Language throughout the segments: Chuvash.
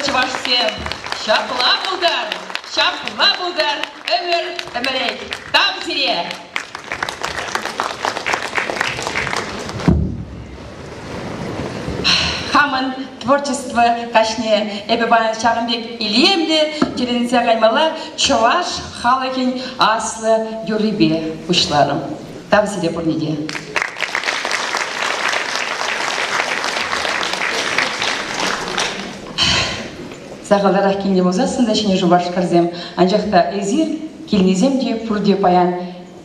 чӑвашсем! Ҫапла пултар, ҫапла пултар ӗмӗр ӗмӗрех. Тав сире! Хамӑн творчество каҫне эпӗ паян ҫакӑн пек илемлӗ тӗлӗнсе каймалла чӑваш халӑхӗн аслӑ юррипе пуҫларӑм. Тав сире пурне те. Сахалтарах килнӗ пулсассӑн та Ҫӗнӗ Шупашкарсем, анчах та эсир килнисем те пурте паян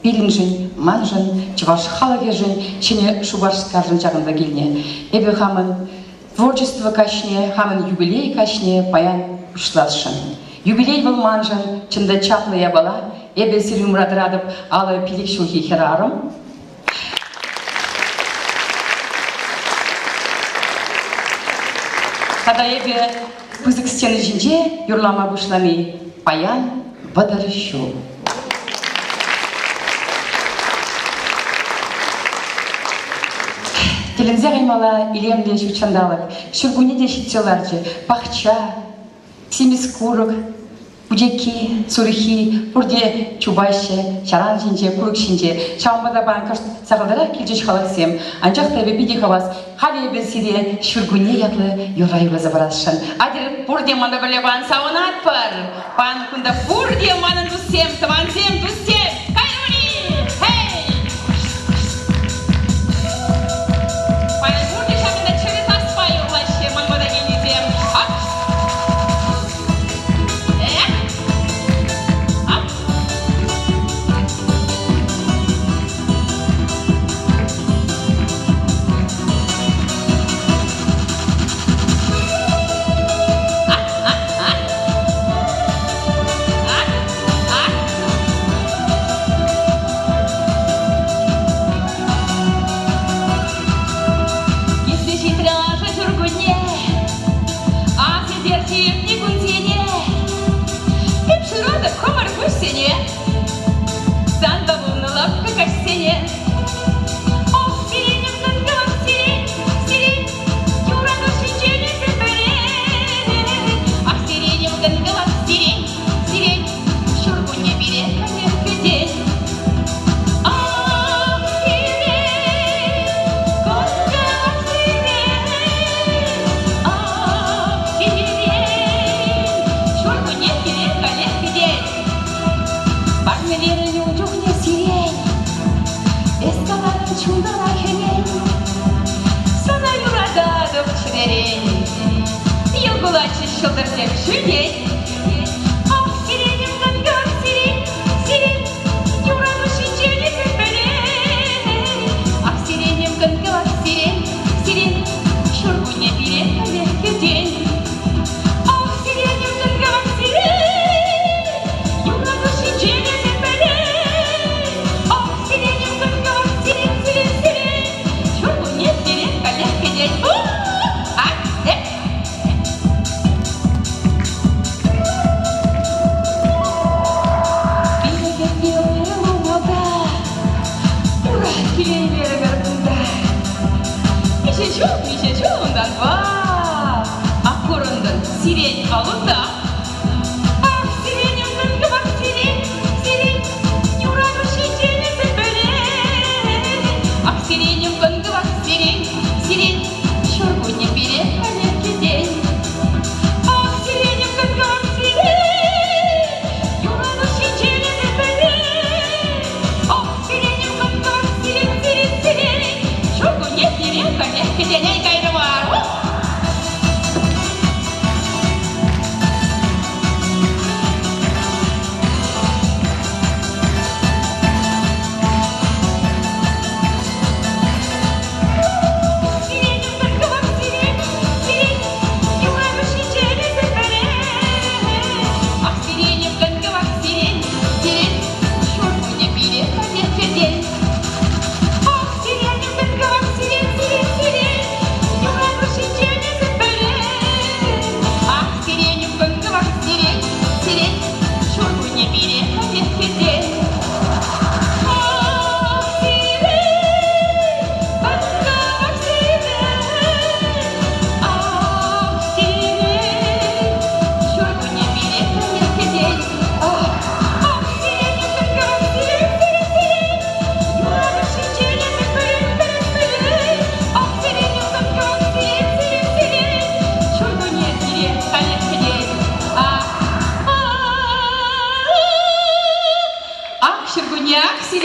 пирӗншӗн, маншӑн, чӑваш халӑхӗшӗн Ҫӗнӗ Шупашкаршӑн ҫакӑнта килнӗ. Эпӗ хамӑн творчество каҫне, хамӑн юбилей каҫне паян пуҫласшӑн. Юбилей вӑл маншӑн чӑн та чаплӑ япала. Эпӗ сирӗн умра тӑратӑп 55 ҫулхи хӗрарӑм. Тата эпӗ пысӑк сцена ҫинче юрлама пуҫлани паян 30 ҫул. Тӗлӗнсе каймалла илемлӗ ҫутҫанталӑк. Ҫуркунне те ҫитсе ларчӗ. Пахча, симӗс курӑк, путекки, сурӑххи пурте чупаҫҫӗ ҫаран ҫинче, курӑк ҫинче. Ҫавӑнпа та паян кӑшт сахалтарах килчӗҫ халӑхсем. Анчах та эпӗ питӗ хавас. Халӗ эпӗ сире Ҫуркунне ятлӑ юрра юрласа парасшӑн. Атьӑр, пурте манпа пӗрле паян савӑнатпӑр. Паян кунта пурте манӑн туссем, тӑвансем, туссем. Кайрӑмӑр-и? Хей! Паян пурте ҫакӑнта чӗрӗ саспа юрлаҫҫӗ ман пата килнисем. Ак! Эх! Ак! Килсе ҫитрӗ ӑшӑ ҫуркунне, ас илтерчӗ иртнӗ кунсене. Эп шыратӑп хӑмӑр куҫсене, санпа пулнӑ лӑпкӑ каҫсене. Ох, сиренӗм кӑн-кӑвак сирень, сирень, юрату ҫинчен эсӗ пӗлен. Ах, сиренӗм кӑн-кӑвак сирень, сирень, ҫуркунне пире каллех кӗтет. Ах, сирень, кӑн-кӑвак сирень, ах, сирень, ҫуркунне пире каллех кӗтет. Парнелерӗн ун чухне сирень, эс каларӑн чунтанах хӗнен. Сана юрататӑп чӗререн, йӑл кулатчӗҫ ҫӑлтӑрсем ҫӳлтен. Ах, сиренӗм кӑн-кӑвак сирень, сирень, юрату ҫинчен эсӗ пӗлен. Ах, сиренӗм кӑн-кӑвак сирень, сирень, ҫуркунне пире каллех кӗтен. Ах, сиренӗм кӑн-кӑвак сирень, юрату ҫинчен эсӗ пӗлен. Ах, сиренӗм кӑн-кӑвак сирень, сирень, сирень, ҫуркунне пире каллех кӗтет. Ах, эх! Пилӗкӗнте уйрӑлмалта, ура килеймерӗмӗр кунта. Миҫе ҫул, миҫе ҫул унтанпа, ак курӑнтӑн сирень аллунта. Ах, сиренӗм кӑн-кӑвак сирень, сирень, юрату ҫинчен эсӗ пӗлен. Ах, сиренӗм кӑн-кӑвак сирень, сирень, ҫуркунне пире халех кӗтен. Ах, сиренӗм кӑн-кӑвак сирень, юрату ҫинчен эсӗ пӗлен. Ах, сиренӗм кӑн-кӑвак сирень, сирень, сирень, ҫуркунне пире халех кӗтен. Эй, кайрӑмӑр!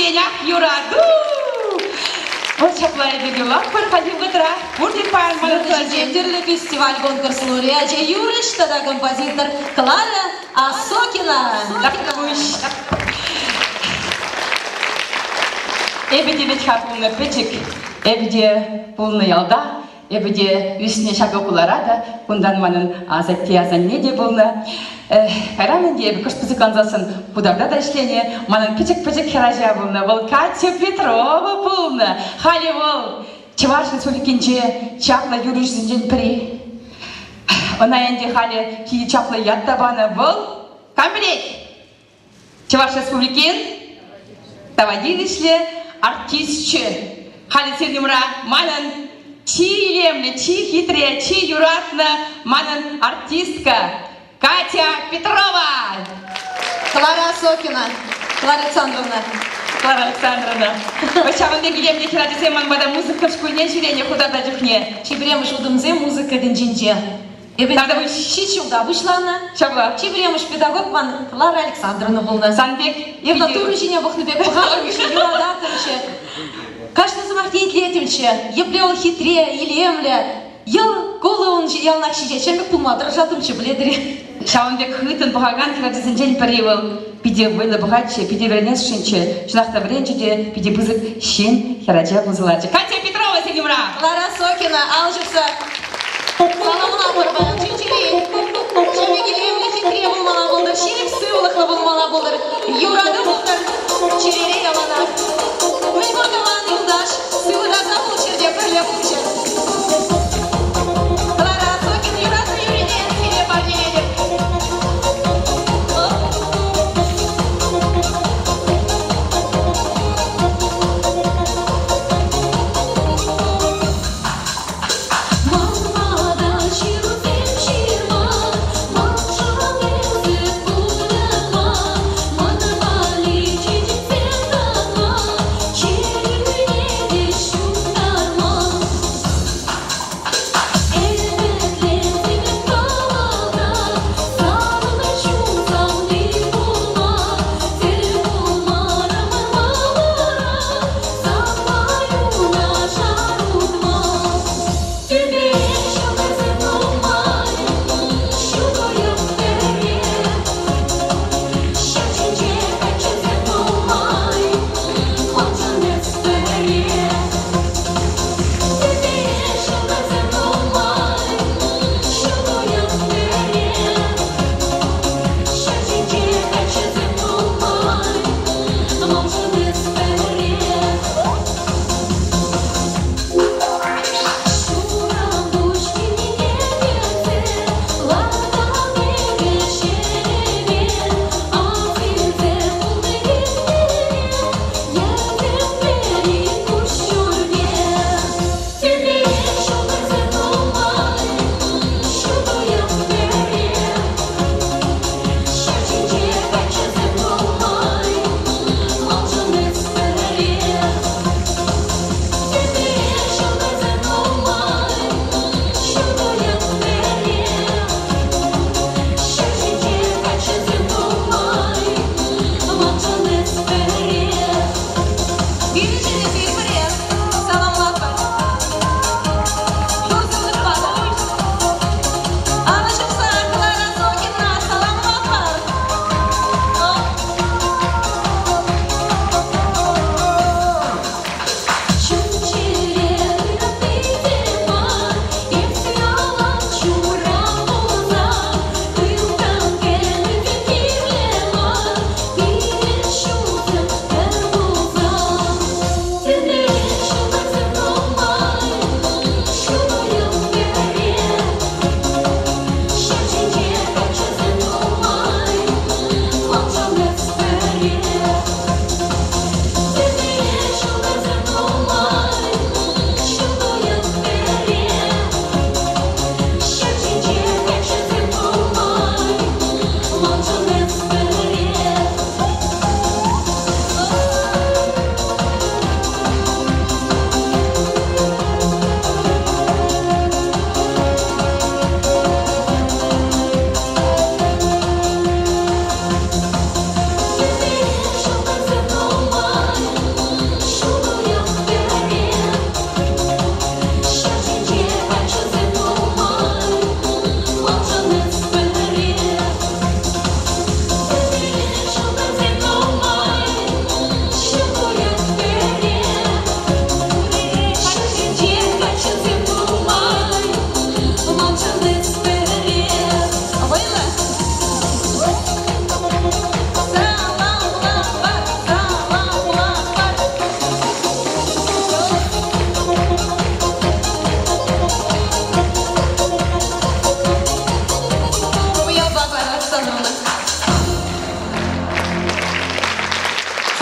тен, ах, юрату! Вот ҫапла эпир юрлатпӑр хальхи вӑхӑтра. Пурте паян манӑн Ҫинче тӗрлӗ фестиваль-конкурс лауреачӗ, юрӑҫ тата композитор Клара Осокина. Эпӗ те вӗт-ха пулнӑ пӗчӗк, эпӗ те пулнӑ ялта, эпӗ те ӳснӗ ҫакӑ хулара та, кунтан манӑн асатте-асанне те пулнӑ. Кайран ӗнтӗ эпӗ кӑшт пысӑклансассӑн Хутарта та ӗҫленӗ. Манӑн пӗчӗк-пӗчӗк хӗрача пулнӑ, вӑл Катя Петрова пулнӑ. Халӗ вӑл Чӑваш Республикинче чаплӑ юрӑҫӑсенчен пӗри. Ӑна ӗнтӗ халӗ питӗ чаплӑ ят та панӑ. Вӑл кам пӗлет? Чӑваш Республикин тава тивӗҫлӗ артисчӗ. Халӗ сирӗн умра манӑн чи илемлӗ, чи хитре, чи юратнӑ манӑн артистка Катя Петрова! Клара Осокина, Клара Александровна. Клара Александровна. Ҫавӑн пек илемлӗ хӗрачасем ман пата музыка шкулне ҫӳренӗ хутарта чухне. Чи пӗрремӗш утӑмсем музыка тӗнчинче. Эпӗ Тата ҫич ҫулта пуҫланӑ. Ҫапла. Чи пӗрремӗш педагог ман Клара Александровна пулнӑ. Сан пек Эпӗ Турӑ ҫине пӑхнӑ пек пӑхаттӑмччӗ, юрататтӑмччӗ. Кашни сӑмахне итлеттӗмччӗ. Епле вӑл хитре, илемлӗ. Йӑл кулӑ ун яланах ҫиҫет. Ҫемӗк пулма тӑрӑшаттӑмччӗ, пӗлетӗр-и? Ҫавӑн пек хыттӑн пӑхакан хӗрачасенчен пӗри вӑл питӗ вӑйлӑ пӑхатчӗ, питӗ вӗренесшӗнччӗ. Чӑнах та вӗренчӗ те питӗ пысӑк ҫын хӗрача пулса ларчӗ. Катя Петрова сирӗн Лара Сокина ал ҫупса саламлатпӑр паян чун-чӗрен. Ҫемӗк илемлӗ хитре пулмалла пултӑр, ҫирӗп сывлӑхлӑ пулмалла пултӑр, юрату пултӑр чӗрере яланах. Мӗн пур тӑван юлташ сывӑ таса пулччӑр те пӗрле пулччӑр. Клара Сокин юратнӑ юррине сире парнелетӗп. Манма та ҫырусем ҫырма, маншӑн эсӗ пурӑнма, мана валли чечексем татма, чӗрӳне те ҫунтарма.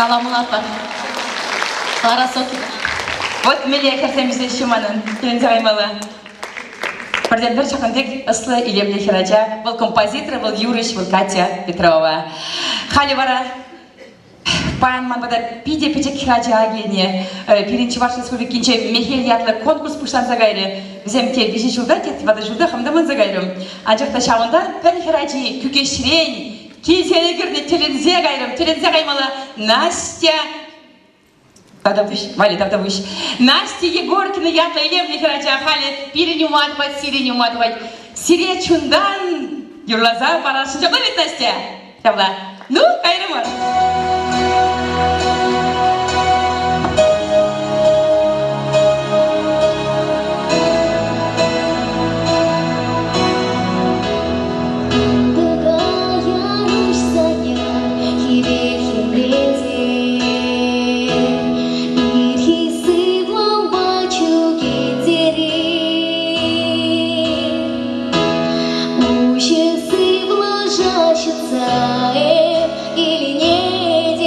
Саламлатпӑр. Клара Сокина. Вот мӗнле хӗрсем ӳсеҫҫӗ манӑн, тӗлӗнсе каймалла. Пӗртен-пӗр ҫакӑн пек ӑслӑ, илемлӗ хӗрача. Вӑл композитор, вӑл юрӑҫ, вӑл Катя Петрова. Халӗ вара паян ман пата питӗ пӗчӗк хӗрача килнӗ. Пирӗн Чӑваш Республикинче Мехел ятлӑ конкурс пуҫланса кайрӗ. Вӗсем те виҫӗ ҫулта, те тӑватӑ ҫулта хам та манса кайрӑм. Анчах та ҫавӑнта пӗр хӗрачи Кӳкеҫрен килсе ӗлкӗрнӗ, тӗлӗнсе кайрӑм. Тӗлӗнсе каймалла Настя Тавтапуҫ, Валя, тавтапуҫ. Настя Егоркина ятлӑ илемлӗ хӗрача халӗ пирӗн ума тухать, сирӗн ума тухать. Сире чунтан юрласа парасшӑн. Ҫапла ведь, Настя? Ҫапла. Ну, кайрӑмӑр. Уҫӑ сывлӑша ҫӑтса эп киленетӗп.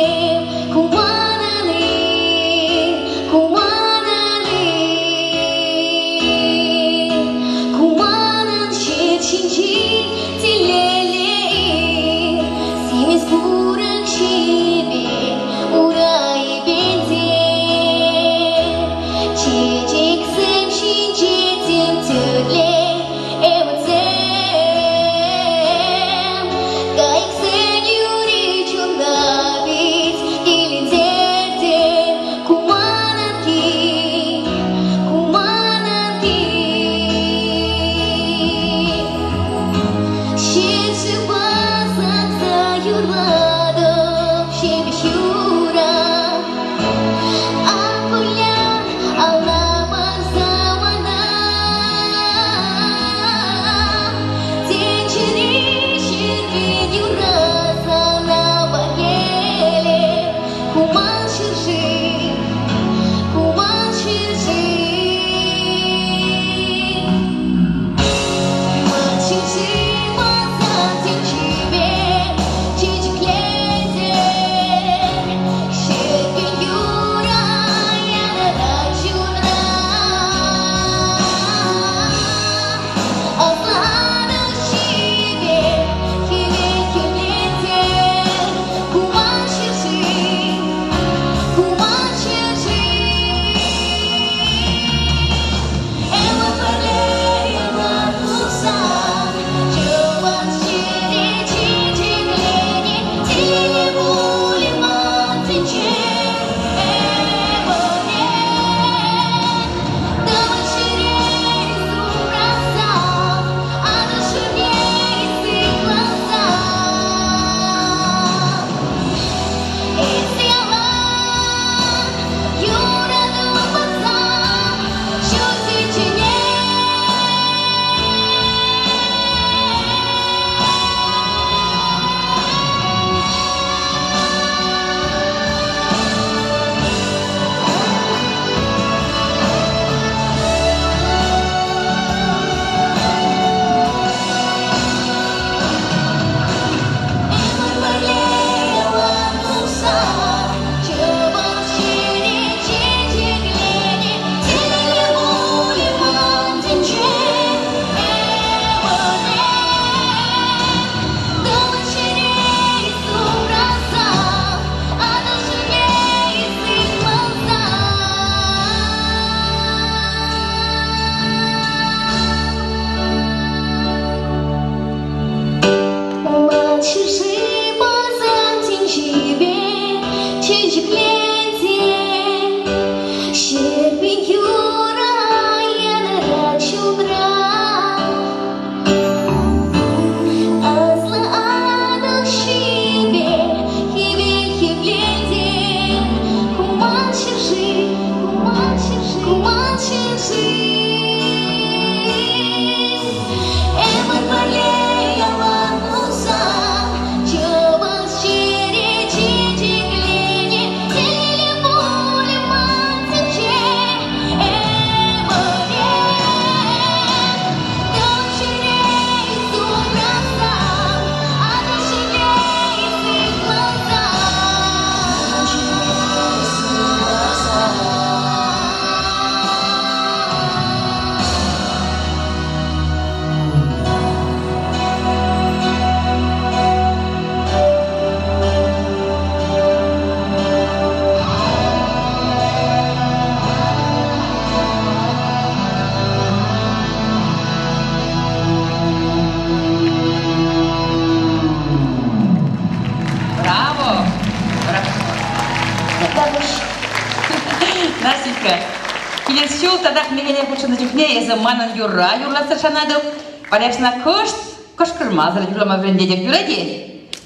татах мехеле хутшӑннӑ чухне эсӗ манӑн юрра юрласса шанатӑп. Вара эп сана кӑшт кӑшкӑрмасӑр юрлама вӗрентетӗп. Юрать-и?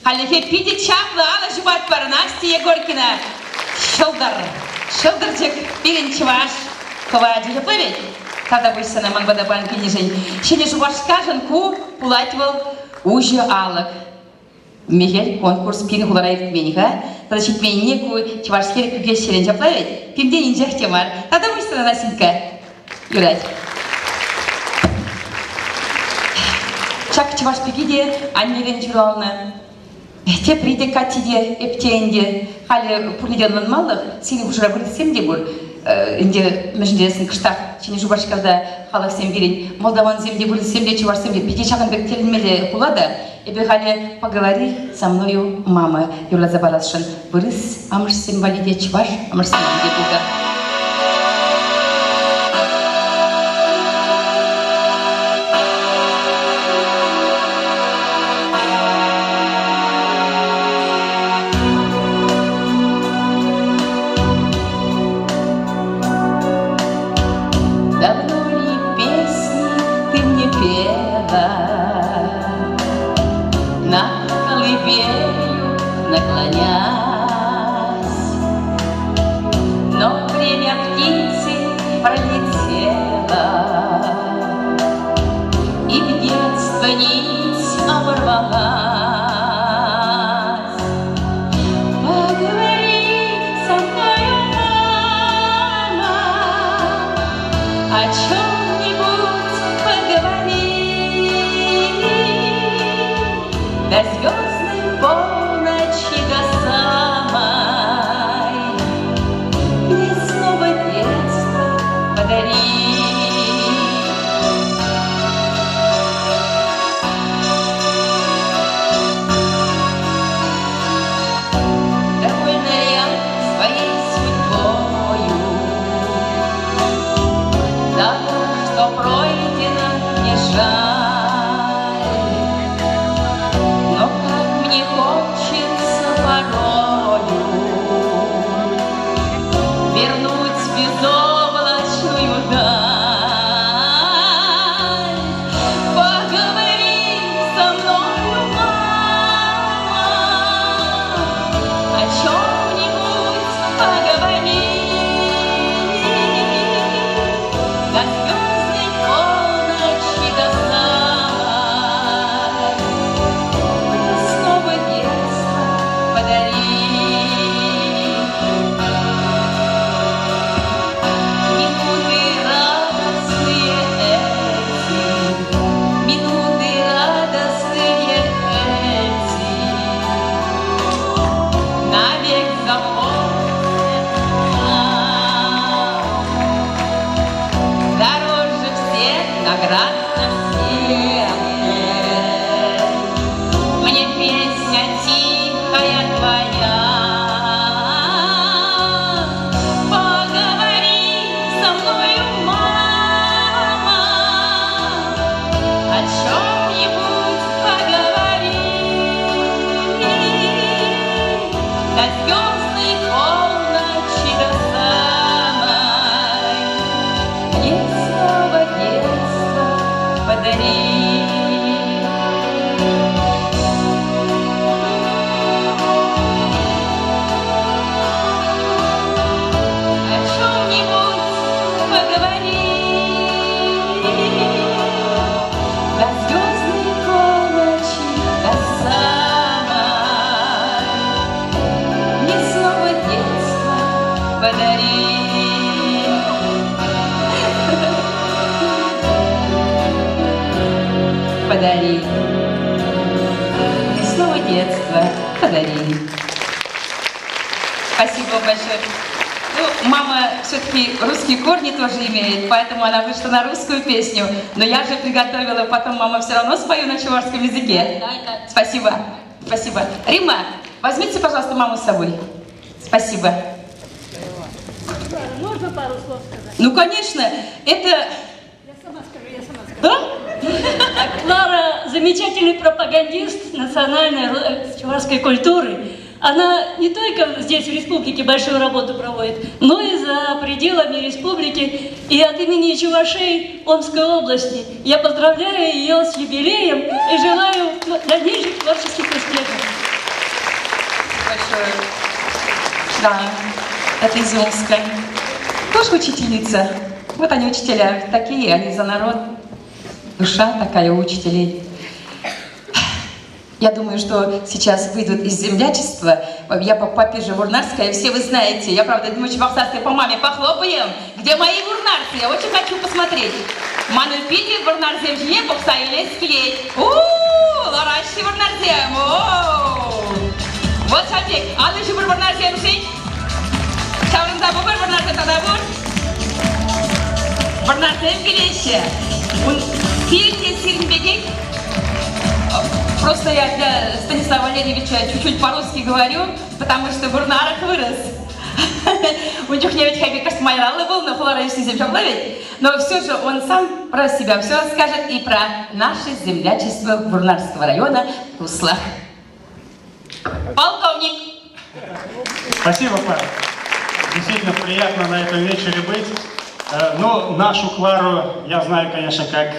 Хальлӗхе питӗ чаплӑ алӑ ҫупатпӑр Настя Егоркина. Ҫӑлтӑр, ҫӑлтӑрчӑк пирӗн чӑваш хӑвачӗ ҫапла вӗт? Тата пуҫ сана ман пата пан килнӗшӗн. Ҫӗнӗ Шупашкаршӑн ку пулать вӑл уҫӑ алӑк. Мехел конкурс пирӗн хулара иртмен-ха. Тата ҫитменнине ку чӑвашскер Кӳкеҫрен ҫапла вӗт? Пиртен инҫех те мар. Тата пуҫ сана, Настенька. Юрать. Ҫак чӑваш пики те аннерен ҫуралнӑ. Тепри те Кати те, эп те ӗнтӗ. Халӗ пурне те ӑнланмалӑх, сирӗн хушӑра вырӑссем те пур. Ӗнтӗ мӗншӗн тесен кӑштах Ҫӗнӗ Шупашкарта халӑхсем пирӗн молдавансем те, вырӑссем те, чӑвашсем те питӗ ҫакӑн пек тӗлӗнмелле хула та. Эпӗ халӗ «Поговори со мною, мама» юрласа парасшӑн. Вырӑс амӑшсем валли те, чӑваш амӑшсем валли те пултӑр. Давно ли песни ты мне пела, На колыбелью наклонясь, Но время птицы пролетело, И в детство нить оборвалась. Поговори со мною, мама, о чем-нибудь поговори. До звездной полночи, до самой, Мне снова детство подари. Довольна я своей судьбою, Того, что пройдено, не жаль. Но как мне хочется порою Вернуть безоблачную даль. Поговори со мною, мама, о чем-нибудь поговори. До звездной полночи, до самой, Мне снова детство подари. Минуты радостные эти, минуты радостные эти, Навек запомнятся. Дороже всех наград на свете. Мне песня тихая твоя. Поговори со мною, мама, о чем-нибудь поговори. До звездной полночи, до самой, Мне снова детство подари. О чем-нибудь поговори. До звездной полночи, до самой, Мне снова детство подари. Подари. Мне снова детство подари. Спасибо большое. Ну, мама все-таки русские корни тоже имеет, поэтому она вышла на русскую песню. Но я же приготовила, потом мама все равно спою на чувашском языке. Спасибо. Спасибо. Римма, возьмите, пожалуйста, маму с собой. Спасибо. Можно пару слов сказать? Ну, конечно, это... Я сама скажу, я сама скажу. Да? Клара замечательный пропагандист национальной чувашской культуры. Она не только здесь, в республике, большую работу проводит, но и за пределами республики. И от имени Чувашей Омской области я поздравляю ее с юбилеем и желаю дальнейших творческих успехов. Большое. Да, это из Омска. Тоже учительница. Вот они учителя такие, они за народ. Душа такая у учителей. Я думаю, что сейчас выйдут из землячества. Я по папе же Вурнарская, все вы знаете. Я, правда, думаю, чебоксарская по маме похлопаем. Где мои вурнарцы? Я очень хочу посмотреть. Манӑн питӗ вӑрнарсем ҫине пӑхса илес килет. У-у-у, лараҫҫӗ вӑрнарсем. О-о-о. Вот ҫав пек. Алӑ ҫупӑр вӑрнарсемшӗн. Ҫаврӑнса пӑхӑр вӑрнарсем тата пур. Вӑрнарсем килеҫҫӗ. Сирӗн те сирӗн пекех Просто я для Станислава Валерьевича чуть-чуть по-русски говорю, потому что в Вурнарах вырос. Ун чухне ведь хайпе кӑшт майраллӑ пулнӑ, хулара ӳснисем ҫапла ведь. Но все же он сам про себя все расскажет и про наше землячество Вурнарского района Туслах. Полковник! Спасибо, Клара. Действительно приятно на этом вечере быть. Но нашу Клару я знаю, конечно, как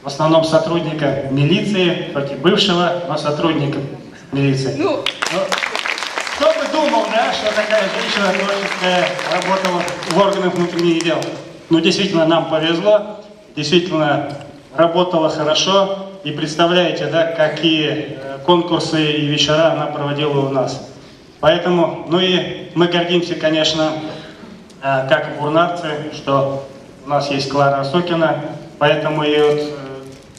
в основном сотрудника милиции, хоть и бывшего, но сотрудника милиции. Ну, Но кто бы думал, да, что такая женщина творческая работала в органах внутренних дел. Ну, действительно, нам повезло, действительно, работала хорошо. И представляете, да, какие конкурсы и вечера она проводила у нас. Поэтому, ну и мы гордимся, конечно, как вурнарцы, что у нас есть Клара Осокина. Поэтому и вот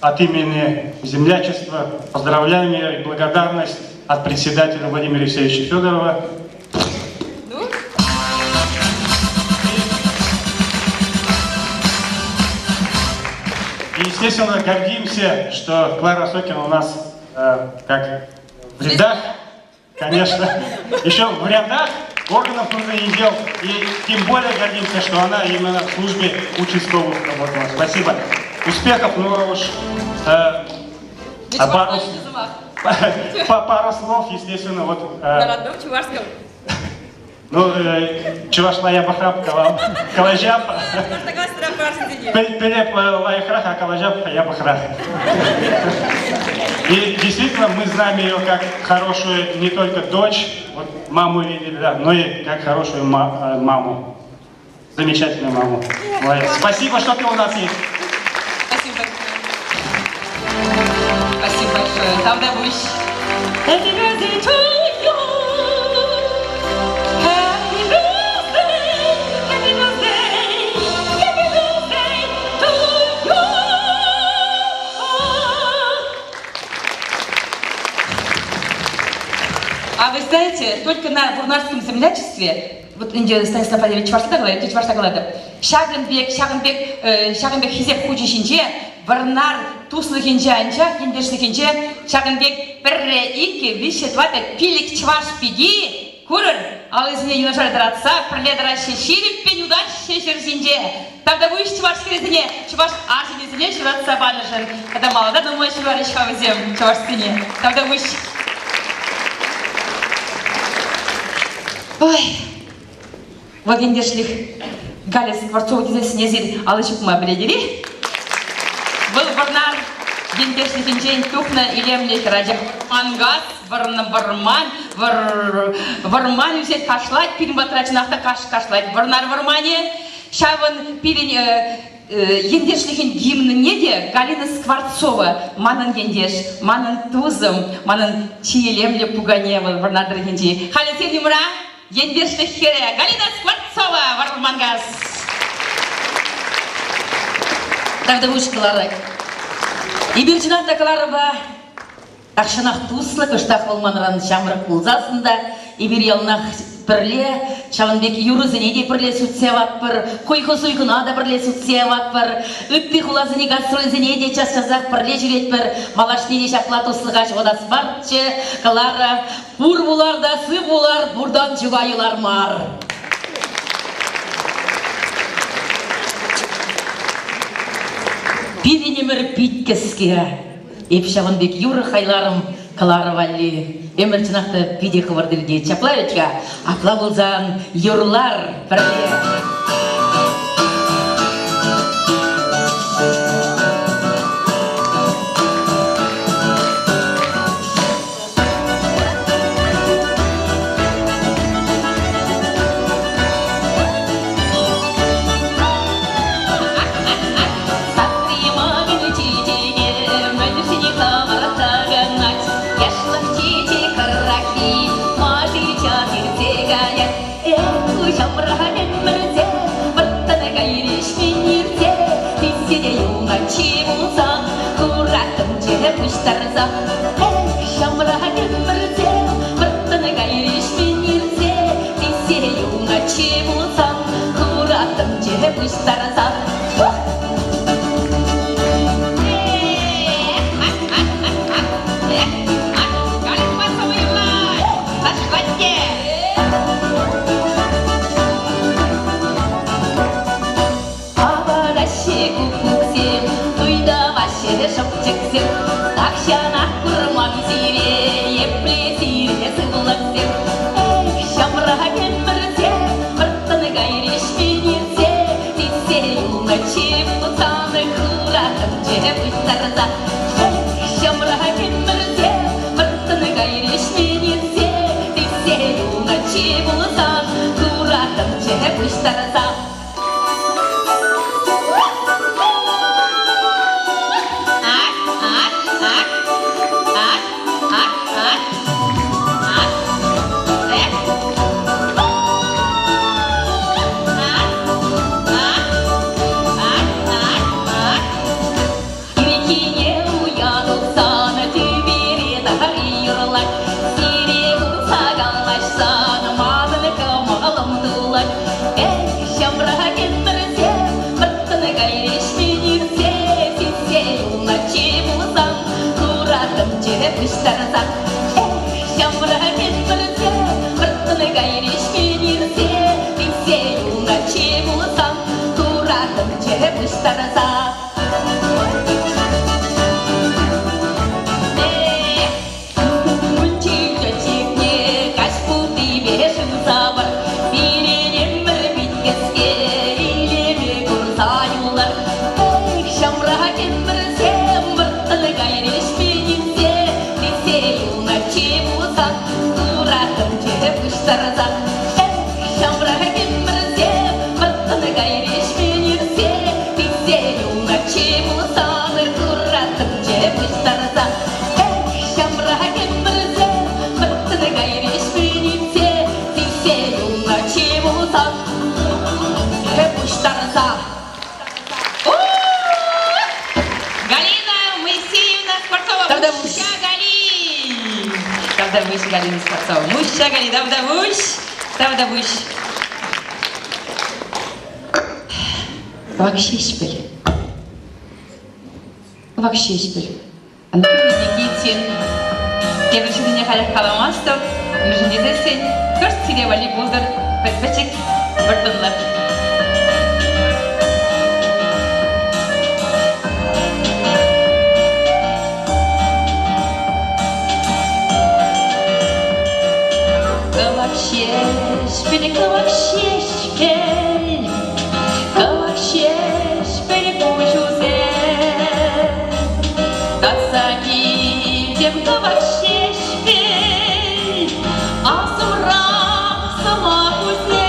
от имени землячества поздравляем ее и благодарность от председателя Владимира Алексеевича Федорова. Ну? И, естественно, гордимся, что Клара Осокина у нас как в рядах, конечно, еще в рядах органов внутренних дел. И тем более гордимся, что она именно в службе участковых работала. Спасибо. Успехов, ну уж пару слов, естественно, вот. На родном чувашском. Ну, чувашла япӑхрах калаҫап. Пӗлеп лайӑхрах, а калаҫап япӑхрах. И действительно, мы знаем ее как хорошую не только дочь, вот маму видели, да, но и как хорошую маму. Замечательную маму. Молодец. Спасибо, что ты у нас есть. Спасибо большое. Спасибо большое. Тавтапуҫ. Happy birthday to you. Happy birthday, happy birthday, happy birthday to you. А вы знаете, только на Вурнарском землячестве, вот ӗнтӗ Станислав Валерьевич чӑвашла калать, чӑвашла калатӑп, ҫакӑн пек, ҫакӑн пек, ҫакӑн пек хисеп хучӗ ҫинче Вӑрнар туслӑхӗнче анчах ентешлӗхӗнче ҫакӑн пек пӗрре, иккӗ, виҫҫӗ, тӑваттӑ, пилӗк чӑваш пики курӑр, аллисене юнашар тӑратса пӗрле тӑраҫҫӗ, ҫирӗппӗн утаҫҫӗ ҫӗр ҫинче. Тавтапуҫ чӑваш хӗрӗсене, чӑваш арҫынӗсене ҫуратса панӑшӑн. Тата малта нумай ҫурарӗҫ-ха вӗсем чӑвашсене. Тавтапуҫ. Ой, вӑл ентешлӗх Галя Скворцова тесе эсир алӑ ҫупма пӗлетӗр-и? Вӑл Вӑрнар ентешлӗхӗнчен тухнӑ илемлӗ хӗрача. Ангас, вӑрман, вӑрман ӳсет, кашлать. Пирӗн патра чӑнах та каш кашлать. Вӑрнар вӑрманӗ. Ҫавӑн пирӗн ентешлӗхӗн гимнне те Галина Скворцова манӑн ентеш, манӑн тусӑм, манӑн чи илемлӗ пукане вӑл Вӑрнар тӑрӑхӗнчи. Халӗ сирӗн умра ентешлӗх хӗрӗ Галина Скворцова Вӑрманкас. Тавтапуҫ Клара. Эпир чӑнах та Кларӑпа тахҫанах туслӑ, кӑштах вӑл манран ҫамрӑк пулсассӑн та эпир яланах пӗрле, ҫавӑн пек юрӑсене те пӗрле сӳтсе яватпӑр, хуйхӑ-суйхӑна та пӗрле сӳтсе яватпӑр, ытти хуласене гастрольсене те час-часах пӗрле ҫӳретпӗр. Малашне те ҫапла туслӑха ҫухатас марччӗ, Клара. Пур пулар та сыв пулар, пуртан чуга юлар мар. Пирӗн ӗмӗр пит кӗске. Эп ҫавӑн пек юрӑ хайларӑм. кӑларӑ валли. Ӗмӗр чӑнах та питӗ хӑвӑрт иртет. Ҫапла вӗт-ха? Апла пулсан юрлар пӗрле. Пуҫтарса, эх, ҫамрӑк ӗмӗрте, вӑрттӑн кайрӗҫ-мӗн ирте, тесе юлнӑччӗ пулсан, кураттӑмччӗ пуҫтарса. Апараҫҫӗ куккуксем, туйдамаҫҫӗ шӑпчӑксем, тахҫанах курман сире, епле сире сывлӑхсем. Эх, ҫамрӑк ӗмӗрсем, вӑрттӑн кайрӗҫ венерсе, тесе юлнӑччӗ пулсан, хуратӑмччӗ пуҫтарса. Эх, ҫамрӑк ӗмӗрсем, вӑрттӑн кайрӗҫ венерсе, тесе юлнӑччӗ пулсан, хуратӑмччӗ пуҫтарса. Ирхине уя тухсан тӳпере тахри юрлать, сире курса калаҫсан манӑн кӑмӑлӑм тулать. Эх, ҫамрӑк ӗмӗрсем вӑрттӑн кайрӗҫ ирсе, сиссе юлнӑччӗ пулсан, кураттӑмччӗ пуҫтарса. Эх, ҫамрӑк ӗмӗрсем вӑрттӑн кайрӗҫ ирсе, сиссе юлнӑччӗ пулсан, кураттӑмччӗ пуҫтарса. Пуҫтарса, эх, ҫамрӑк ӗмӗрсем, вӑрттӑн кайрӗҫ ирсе, Тесе юлнӑччӗ пулсан, кураттӑмччӗ пуҫтарса. Эх, ҫамрӑк ӗмӗрсем, вӑрттӑн кайрӗҫ ирсе, Тесе юлнӑччӗ пулсан, пуҫтарса. Галина Моисеевна Скворцова. Муща Гали! Тавтапуҫ, Галина Скворцова. Муща Гали, тавтапуҫ, тавтапуҫ. Вак Ҫеҫпӗл. Вак Ҫеҫпӗл. Анатолий Никитин. Тепӗр ҫыннине халех каламастӑп. Мӗншӗн тесессӗн кӑшт сире валли пултӑр пӗчӗк вӑрттӑнлӑх. Кӑвак ҫеҫпӗл, кӑвак ҫеҫпӗл, кӑвак ҫеҫпӗл куҫусем. Татса килтӗм кӑвак ҫеҫпӗл, асӑмрах сӑмахусем.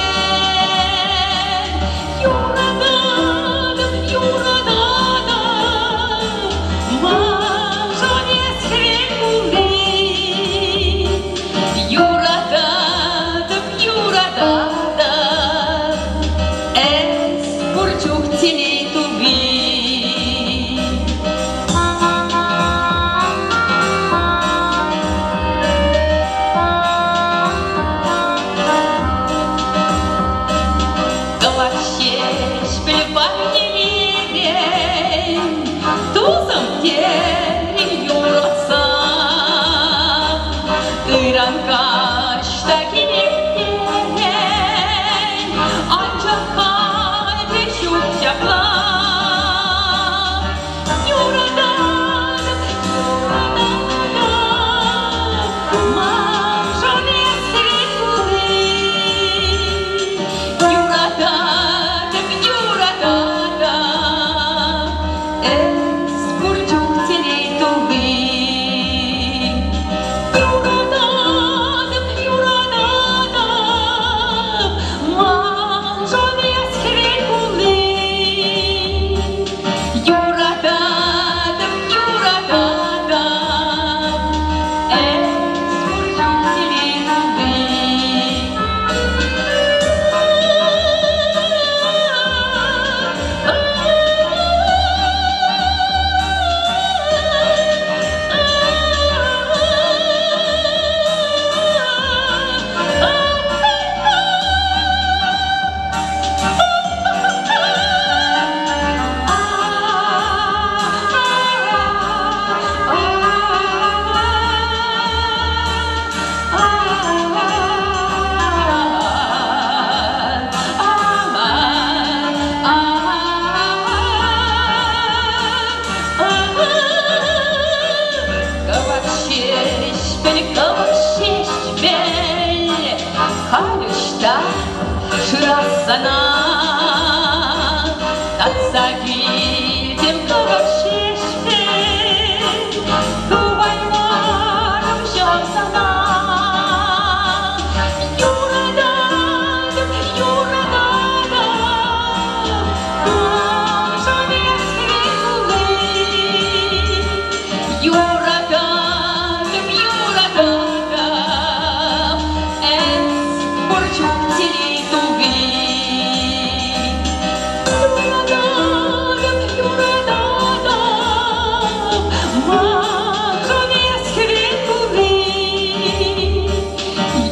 Юрататӑп, юрататӑп, маншӑн эс хӗвел кулли. Юрататӑп, юрататӑп, эс пур чух телей тупи. сана. Татса килтӗм кӑвак ҫеҫпӗл, тупаймарӑм ҫав сана. Юрататӑп, юрататӑп, маншӑн эс хӗвел кулли. Юрататӑп, юрататӑп, эс пур чух телей тулли. Юрататӑп, юрататӑп, маншӑн эс хӗвел кулли.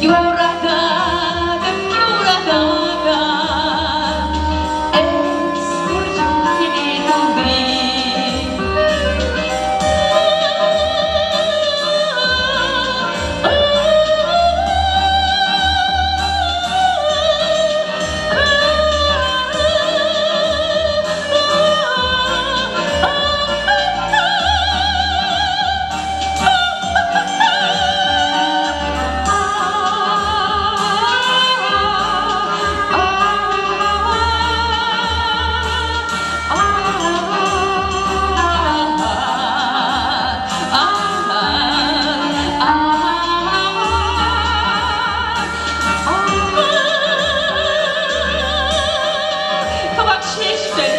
Юрататӑп, юрататӑп, эс пур чух телей тулли. Кӑвак ҫеҫпӗл,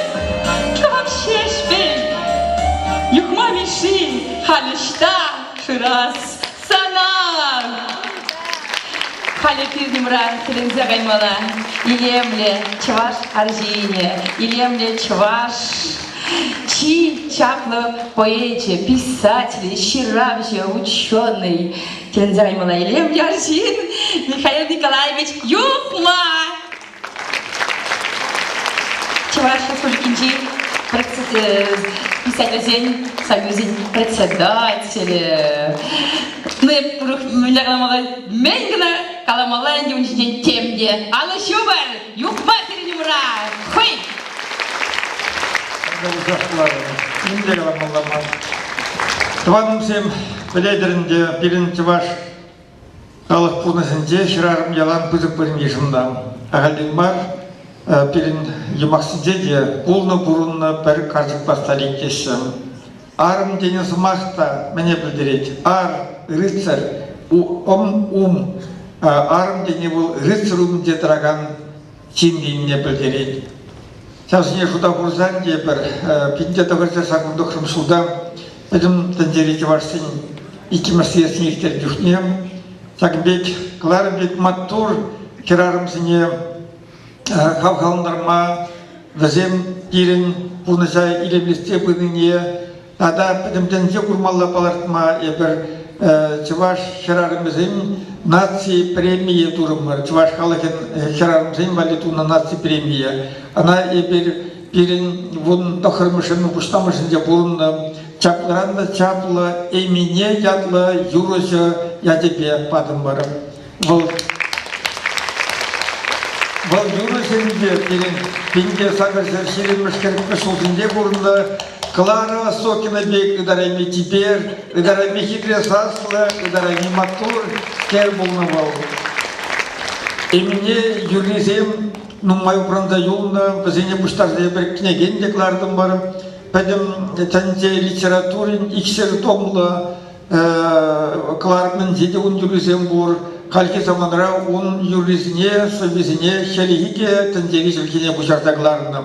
кӑвак ҫеҫпӗл, Юхма Мишши халь ӑҫта шырас сана? Халӗ пирӗн умра тӗлӗнсе каймалла. Илемлӗ чӑваш арҫынӗ, илемлӗ чӑваш чи чаплӑ поэчӗ, писатель, ҫыравҫӑ, ученый. Тӗлӗнсе каймалла илемлӗ арҫын Михаил Николаевич Юхма! Чӑваш Республикинчи писательсен союзӗн председателӗ. Ну, эп урӑх мӗнле каламалла, мӗн кӑна каламалла ӗнтӗ ун ҫинчен тем те. Алӑ ҫупӑр, Юхма сирӗн умра, хӑй! Мӗнле каламалла ман? Тӑванӑмсем, пӗлетӗр ӗнтӗ, пирӗн чӑваш Халӑх пурнӑҫӗнче хӗрарӑм ялан пысӑк вырӑн йышӑннӑ. Ахальтен мар пирӗн юмахсенче те пулнӑ пурӑннӑ пӗр карчӑкпа старик теҫҫӗ. Арӑм тенӗ сӑмах та мӗне пӗлтерет? Ар, рыцарь, ом, ум. Арӑм тени вӑл рыцарь умӗнче тӑракан ҫын тенине пӗлтерет. Ҫавсене шута хурсан тепӗр 1989 ҫулта пӗтӗм тӗнчери чӑвашсен иккӗмӗш съездне ирттернӗ чухне ҫакӑн пек кӑларӑм пек маттур хӗрарӑмсене хавхалантарма, вӗсем пирӗн пурнӑҫа илемлетсе пынине тата пӗтӗм тӗнче курмалла палӑртма эпир чӑваш хӗрарӑмӗсен наци премийӗ турӑмӑр. Чӑваш халӑхӗн хӗрарӑмсен валли тунӑ наци премийӗ. Ӑна эпир пирӗн 19-мӗш ӗмӗр пуҫламӑшӗнче пурӑннӑ чаплӑран та чаплӑ Эмине ятлӑ юрӑҫӑ ячӗпе патӑмӑр. Вӑл Вӑл юрӑҫӗнче пирӗн 1820-мӗш хӗрӗхмӗш ҫулсенче пурӑннӑ Клара Осокина пек ытарайми чипер, ытарайми хитре саслӑ, ытарайми маттур хӗр пулнӑ вӑл. Эмине юррисем нумай упранса юлнӑ, вӗсене пуҫтарса эпир кӗнекен те кӑлартӑмӑр. Пӗтӗм тӗнче литературин икшер томлӑ кӑларӑмӗнче те ун юррисем пур. Хальхи саманара ун юррисене, сӑввисене хӗллехи тӗнчери чӗлхене куҫарса кӑларнӑ.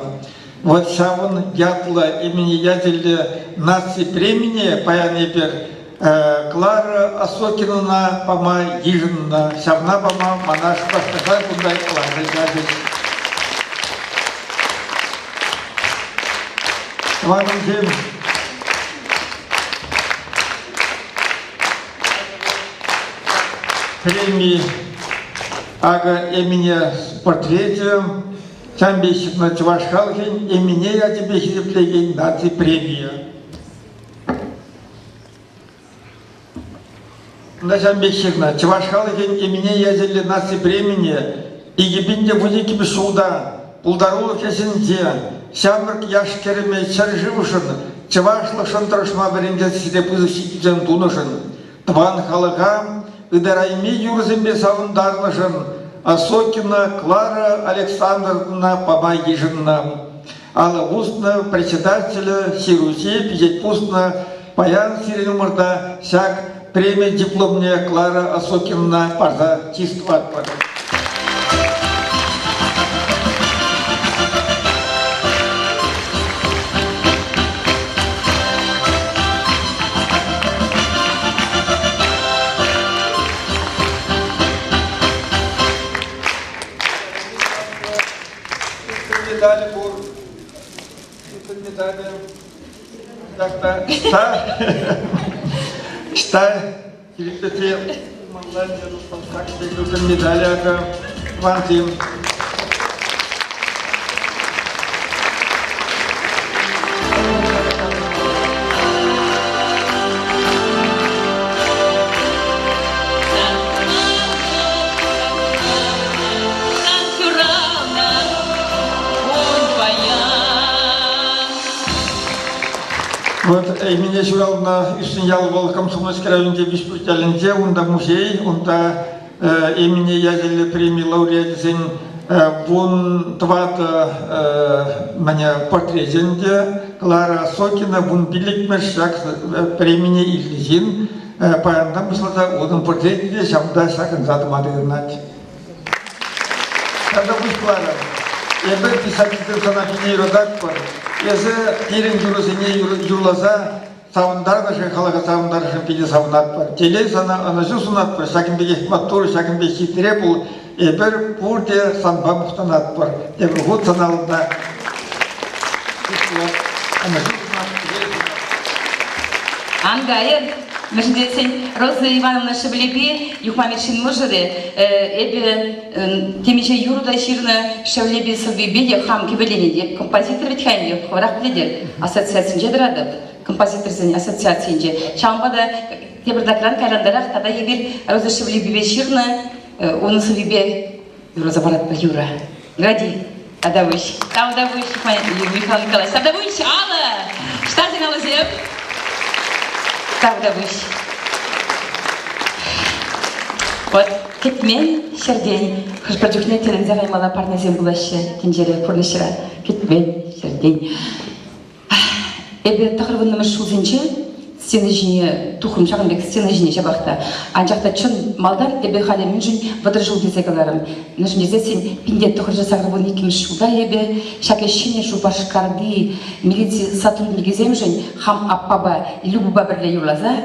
Вот ҫавӑн ятлӑ имени ячӗллӗ наци премине паян эпир Клара Осокинӑна пама йышӑннӑ. Ҫавна пама мана Шупашкарта кунта кӑларса ячӗҫ. Тӑванӑмсем, Преми акӑ Эмине портречӗ, ҫавӑн пек ҫырнӑ чӑваш халӑхӗн Эмине ячӗпе хисеплекен наци премийӗ. Унта ҫавӑн пек ҫырнӑ. Чӑваш халӑхӗн Эмине ячӗллӗ наци премине 2012 ҫулта пултарулӑх ӗҫӗнче ҫамрӑк яш-кӗрӗме ҫӗршывшӑн, чӑвашлӑхшӑн тӑрӑшма вӗрентес ӗҫре пысӑк ҫитӗнӳсем тунӑшӑн, тӑван халӑха ытарайми юрӑсемпе савӑнтарнӑшӑн. Осокина Клара Александровна пама йышӑннӑ. Алӑ пуснӑ председателӗ ҫыруҫи пичет пуснӑ. Паян сирӗн умӑрта ҫак преми дипломне Клара Осокина парса чыс тӑватпӑр. Медаль пур. Медаль. Так, Что? Килӗшсе медаль акӑ тӑвансем. Вот Эмине ҫуралнӑ Ӳсен ял вӑл Комсомольски районӗнче Виҫпӳрт ялӗнче, унта музей, унта Эмине ячӗллӗ преми лауреачӗсен 14 мӗне портречӗ ӗнтӗ. Клара Сокина 15-мӗш ҫак премине илнӗ ҫын паянтан пуҫласа унӑн портречӗ те ҫавӑнта ҫакӑнса тӑма тытӑнать. Тата пуҫларӑм. Эпӗ писательсем сана питӗ юрататпӑр. Эсӗ пирӗн юрӑсене юрласа савӑнтарнӑшӑн, халӑха савӑнтарнӑшӑн питӗ савӑнатпӑр. Телей сана, ӑнӑҫу сунатпӑр. Ҫакӑн пекех маттур, ҫакӑн пек хитре пул. Эпир пурте санпа мухтанатпӑр. Тепӗр хут сана унта ӑнӑҫу Ан кайӑр. Мӗншӗн тесен Роза Ивановна Шевлепе Юхма Мишшин мӑшӑрӗ эпӗ темиҫе юрӑ та ҫырнӑ Шевлепе сӑввипе те хам кӗвӗленӗ те композитор вӗт-ха ӗнтӗ, хӑвӑрах пӗлетӗр, ассоциацинче тӑратӑп, композиторсен ассоциацийӗнче. Ҫавӑнпа та тепӗртакран кайрантарах тата эпир Роза Шевлепипе ҫырнӑ унӑн сӑввипе юрласа паратпӑр юрӑ. Гради, Тавтапуҫ. Тавтапуҫ, Михаил Николаевич. Тавтапуҫ, алӑ! Штатин алӑсем. Тавтапуҫ. Вот кӗтмен ҫӗртен хӑш-пӗр чухне тӗлӗнсе каймалла парнесем пулаҫҫӗ тӗнчере, пурнӑҫра. Кӗтмен ҫӗртен. Эпӗ тӑхӑрвуннӑмӗш ҫулсенче сцена ҫине тухрӑм, ҫакӑн пек сцена ҫине ҫапах та. Анчах та чӑн малтан эпӗ халӗ мӗншӗн 30 ҫул тесе каларӑм. Мӗншӗн тесессӗн 1982 ҫулта эпӗ ҫак ҫӗнӗ Шупашкарти милици сотрудникӗсемшӗн хам аппапа Любӑпа пӗрле юрласа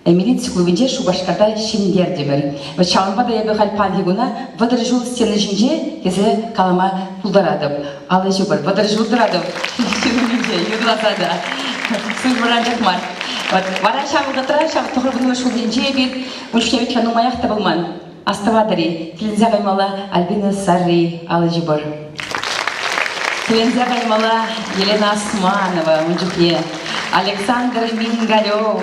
Милици клубӗнче Шупашкарта ҫӗнтертӗмӗр. Вӑт ҫавӑнпа та эпӗ халь паянхи куна 30 ҫул сцена ҫинче тесе калама пултаратӑп. Алӑ ҫупӑр, 30 ҫул тӑратӑп ҫын умӗнче юрласа та. Службӑра анчах мар. Вот. Вара ҫав вӑхӑтра, ҫав 90-мӗш ҫулсенче эпир ун чухне вӗт-ха нумаях та пулман. Астӑватӑр-и, тӗлӗнсе каймалла Альбина Сарри алӑ ҫупӑр. Тӗлӗнсе каймалла Елена Османова ун чухне, Александр Мингалев,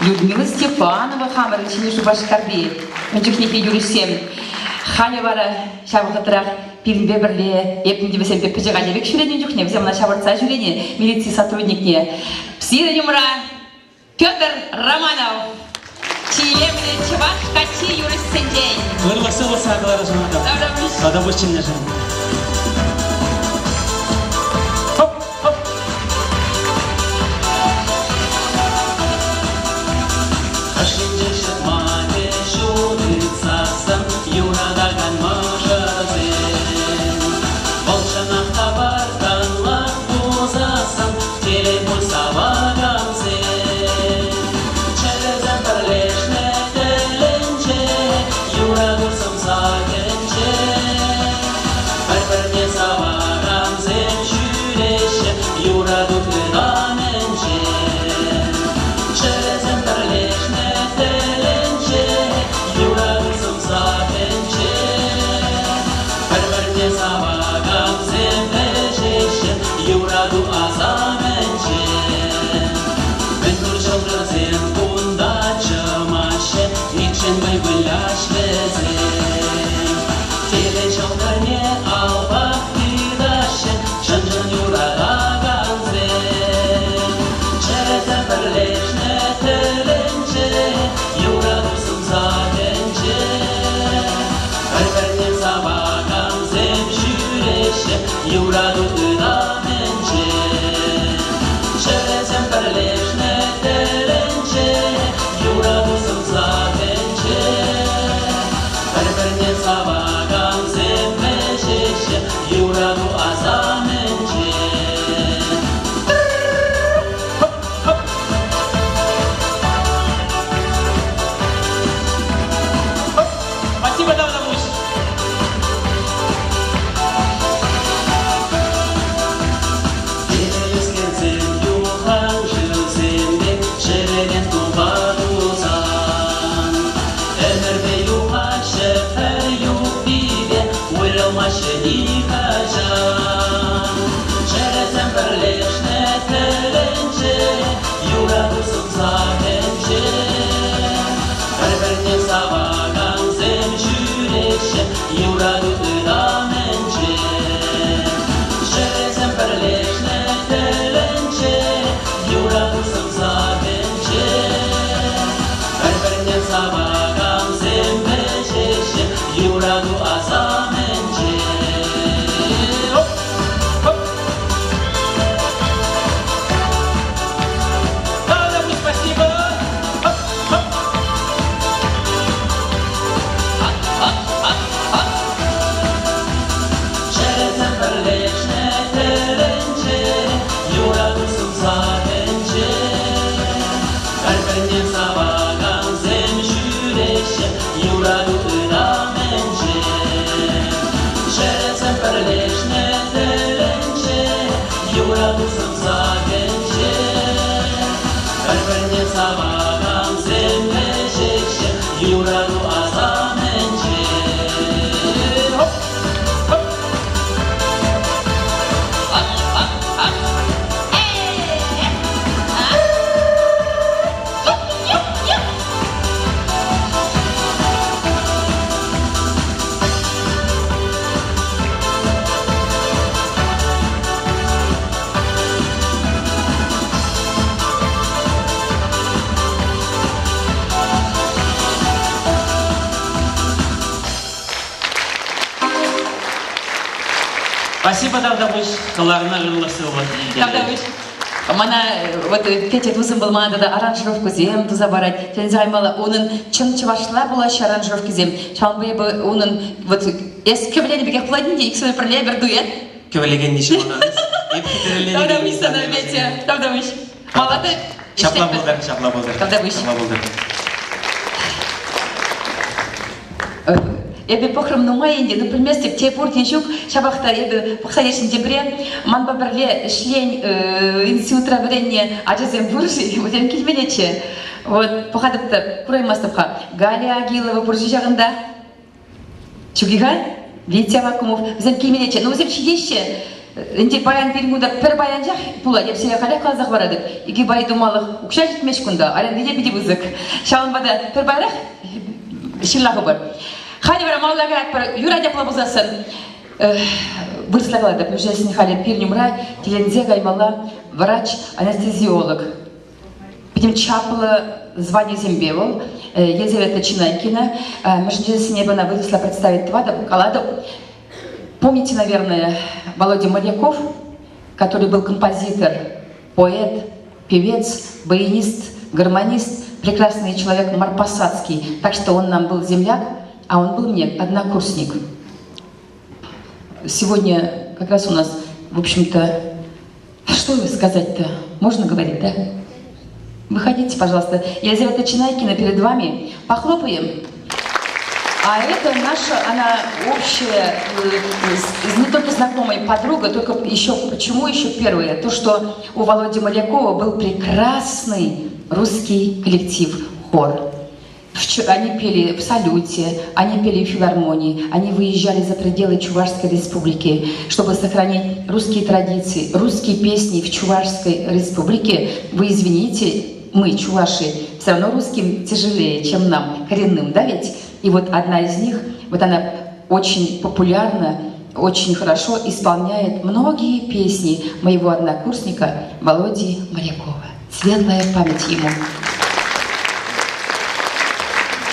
Людмила Степанова хамӑрӑн Ҫӗнӗ Шупашкарти ун чухнехи юрӑҫсем. Халӗ вара ҫав вӑхӑтрах пирӗнпе пӗрле эп ӗнтӗ вӗсемпе пӗчӗк ача пек ҫӳренӗ чухне вӗсем ӑна ҫавӑртса ҫӳренӗ милици сотрудникне. Сирӗн умра Петр Романов, чи илемлӗ чӑваш каччи юрӑҫсенчен. Ырлӑх-сывлӑх сана сунатӑп. Тата пуҫ чӗннӗшӗн. Хоп, хоп. Ӑшӗнче ҫӑтмахӗ ҫутӑтсассӑн юратакан мӑшӑрсем. Вӑл чӑнах та вӑрттӑнлӑх пулсассӑн телей пуль савакансем. Чӗресем пӗрлешнӗ тӗлӗнче, юрату сӑмсахӗнче. сӑмсахӗнче. Пӗр-пӗрне савакансем ҫӳреҫҫӗ юрату ытамӗнче. Чӗресем пӗрлешнӗ тӗлӗнче, юрату сӑмсахӗнче. Пӗр-пӗрне савакансем вӗҫеҫҫӗ юрату асамӗнче. Оп! Оп! Да, спасибо! Оп! Оп! Чӗресем пӗрлешнӗ тӗлӗнче, юрату сӑмсахӗнче. Пӗр-пӗрне савакансем ҫӳреҫҫӗ юрату ытамӗнче. Чӗресем пӗрлешнӗ тӗлӗнче, юрату сӑмсахӗнче. Пӗр-пӗрне савакансем вӗҫеҫҫӗ юрату асамӗнче. Хоп! Хоп! Ап, ап, ап! Спасибо, Тавтапуҫ. Кӑларнӑ ырлӑх сывлӑх. Тавтапуҫ. Мана вот Петя тусӑм был мана тата аранжировкӑсем туса парать. Тӗлӗнсе каймалла. Унӑн чӑн чӑвашла пулаҫҫӗ аранжировкисем. Ҫавӑнпа эпӗ унӑн вот эс кӗвӗленӗ пекех пулать ӗнтӗ, иксӗмӗр пӗрле пӗр дуэт. Кӗвӗлекенни ҫӑмӑл. Эп хитреленекен. Тавтапуҫ сана, Петя. Тавтапуҫ. Малата Ҫапла пултӑр, ҫапла пултӑр. Тавтапуҫ. Ҫапла пултӑр. Эпӗ пӑхрӑм нумай ӗнтӗ, ну пӗлместӗп, те пур, те ҫук. Ҫапах та эпӗ пӑхса илсен тепре манпа пӗрле ӗҫлен институтра вӗреннӗ ачасем пур-ши? Вӗсем килменеччӗ. Вот пӑхатӑп та кураймастӑп-ха. Галя Агилова пур-ши ҫакӑнта? Ҫук-и-ха? Витя Авакумов. Вӗсем килменеччӗ. Ну, вӗсем ҫитеҫҫӗ. Ӗнтӗ паян пирӗн кунта пӗр паянчах пулать. Эп сире халех каласа хӑваратӑп. Икӗ пай тумалӑх укҫа ҫитмест кунта. Аренди те питӗ пысӑк. Ҫавӑнпа та пӗр пайрах ҫырлахӑпӑр. Халӗ вара малалла каятпӑр. Юрать апла пулсассӑн. Вырӑсла калатӑп. Мӗншӗн халӗ пирӗн умра тӗлӗнсе каймалла врач-анестезиолог. Пӗтӗм чаплӑ званисемпе вӑл. Елизавета Чинайкина. Мӗншӗн тесен эпӗ ӑна вырӑсла представить тӑватӑп, калатӑп. Помните, наверное, Володя Моряков, который был композитор, поэт, певец, баянист, гармонист, прекрасный человек Марпасадский. Так что он нам был земляк, а он был мне однокурсник. Сегодня как раз у нас, в общем-то, что сказать-то? Можно говорить, да? Выходите, пожалуйста. Елизавета Чинайкина перед вами. Похлопаем. А это наша, она общая, не только знакомая подруга, только еще, почему еще первое? То, что у Володи Морякова был прекрасный русский коллектив, хор. Они пели в салюте, они пели в филармонии, они выезжали за пределы Чувашской республики, чтобы сохранить русские традиции, русские песни в Чувашской республике. Вы извините, мы, чуваши, все равно русским тяжелее, чем нам, коренным, да ведь? И вот одна из них, вот она очень популярна, очень хорошо исполняет многие песни моего однокурсника Володи Морякова. Светлая память ему.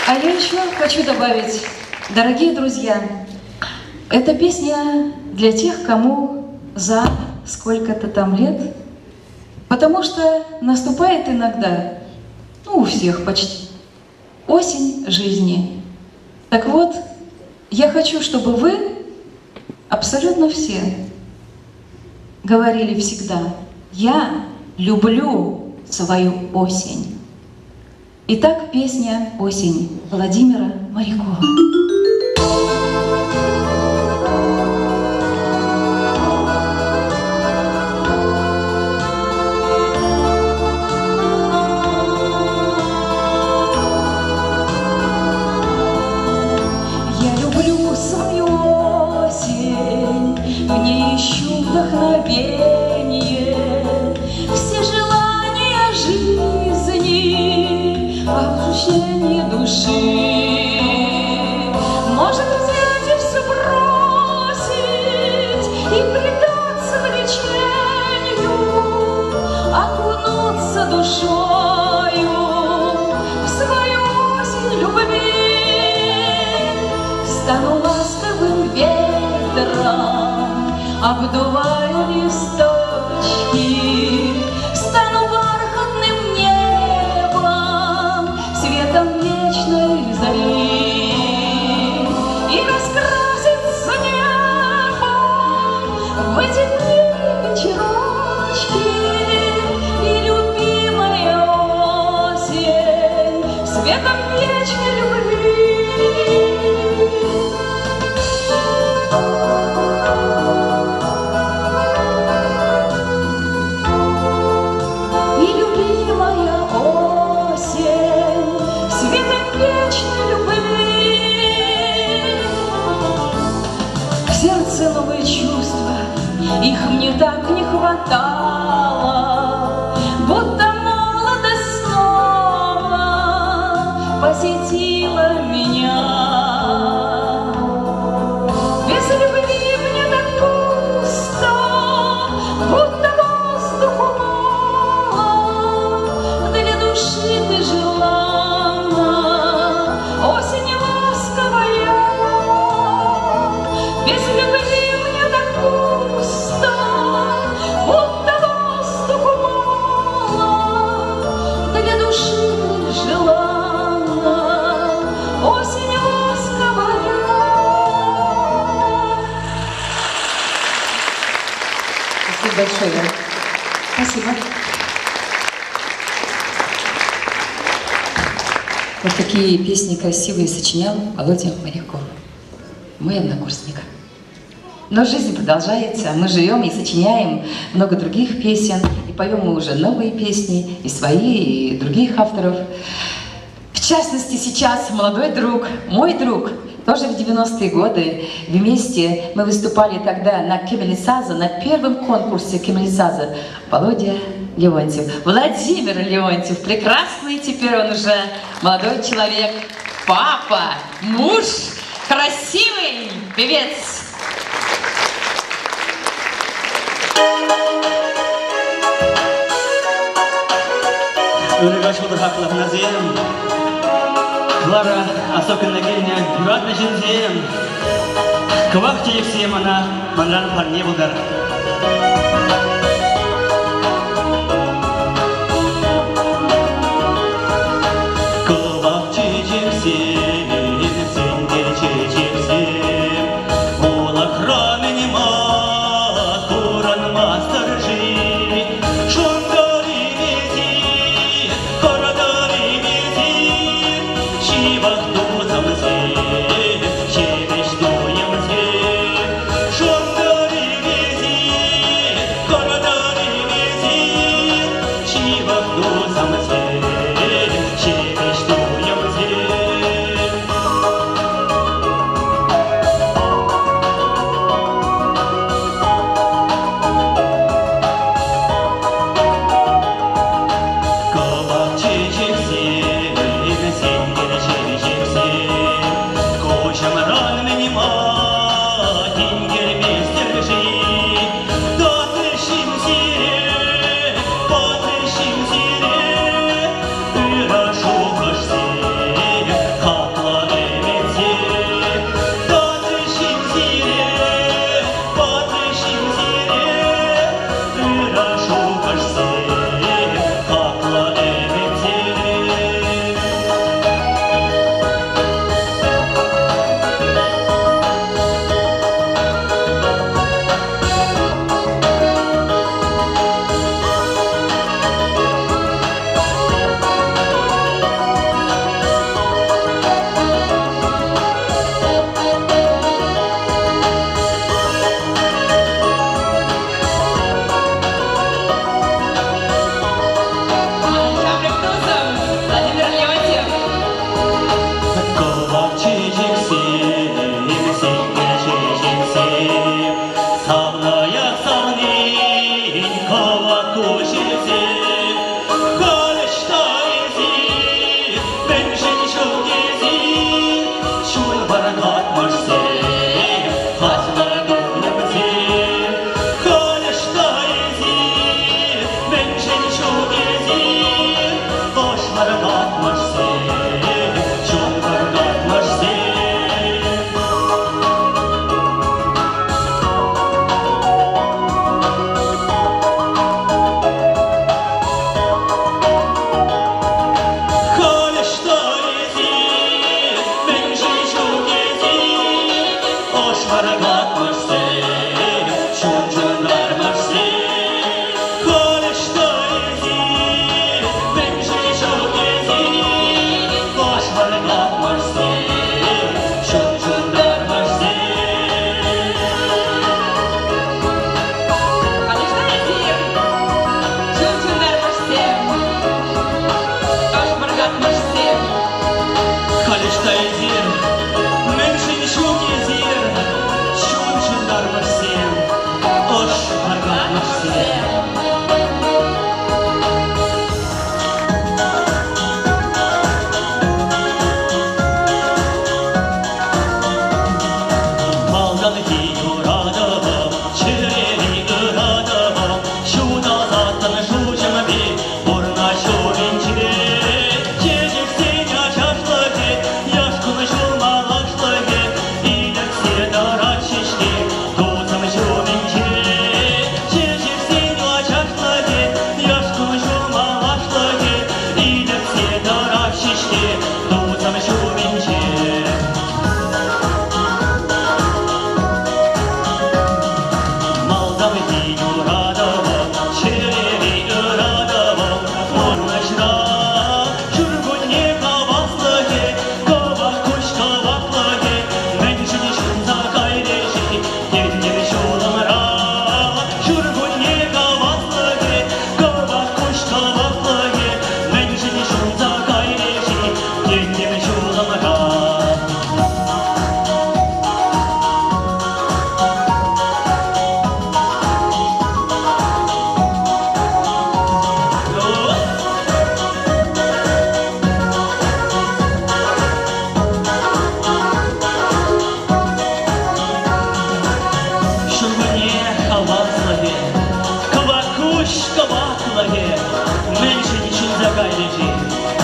А я еще хочу добавить, дорогие друзья, эта песня для тех, кому за сколько-то там лет, потому что наступает иногда, ну, у всех почти, осень жизни. Так вот, я хочу, чтобы вы, абсолютно все, говорили всегда, я люблю свою осень. Итак, песня «Осень» Владимира Морякова. Я люблю свою осень, в ней ищу вдохновение, все желания жизни. души. Может взять и все бросить и предаться влечению, окунуться душою в свою осень любви. Стану ласковым ветром, обдувая листочки, стану бархатным небом, светом вечной зари. И раскрасится небо в эти дни вечерочки, и любимая осень светом вечной любви. И любимая осень светом вечной любви. В сердце новые чувства, их мне так не хватало, будто молодость снова посетила меня. Без любви мне так пусто, будто воздуху мало. Для души ты желанна, осень ласковая. Без любви мне так пусто, будто воздуху мало. Для души ты желанна, осень ласковая. Спасибо большое. Спасибо. Вот такие песни красивые сочинял Володя Моряков, мой однокурсник. Но жизнь продолжается, мы живем и сочиняем много других песен, и поем мы уже новые песни, и свои, и других авторов. В частности, сейчас молодой друг, мой друг, тоже в 90-е годы вместе мы выступали тогда на Кемелисаза, на первом конкурсе Кемелисаза. Володя Леонтьев, Владимир Леонтьев, прекрасный теперь он уже молодой человек, папа, муж, красивый певец. Ырӑ каҫ пултӑр хаклӑ хӑнасем. Клара Осокина килнӗ юратнӑ ҫынсем. Кӑвак чечексем ӑна манран парне пултӑр. Кӑвак чечексем, сенкер чечексем, улӑхра мӗн-ма курӑнмастӑр-ши? Шӑнкӑр-и-меси, кӑртӑр-и-меси, ҫывӑх тусӑмсем, ҫепӗҫ туйӑмсем. Шӑнкӑр-и-меси,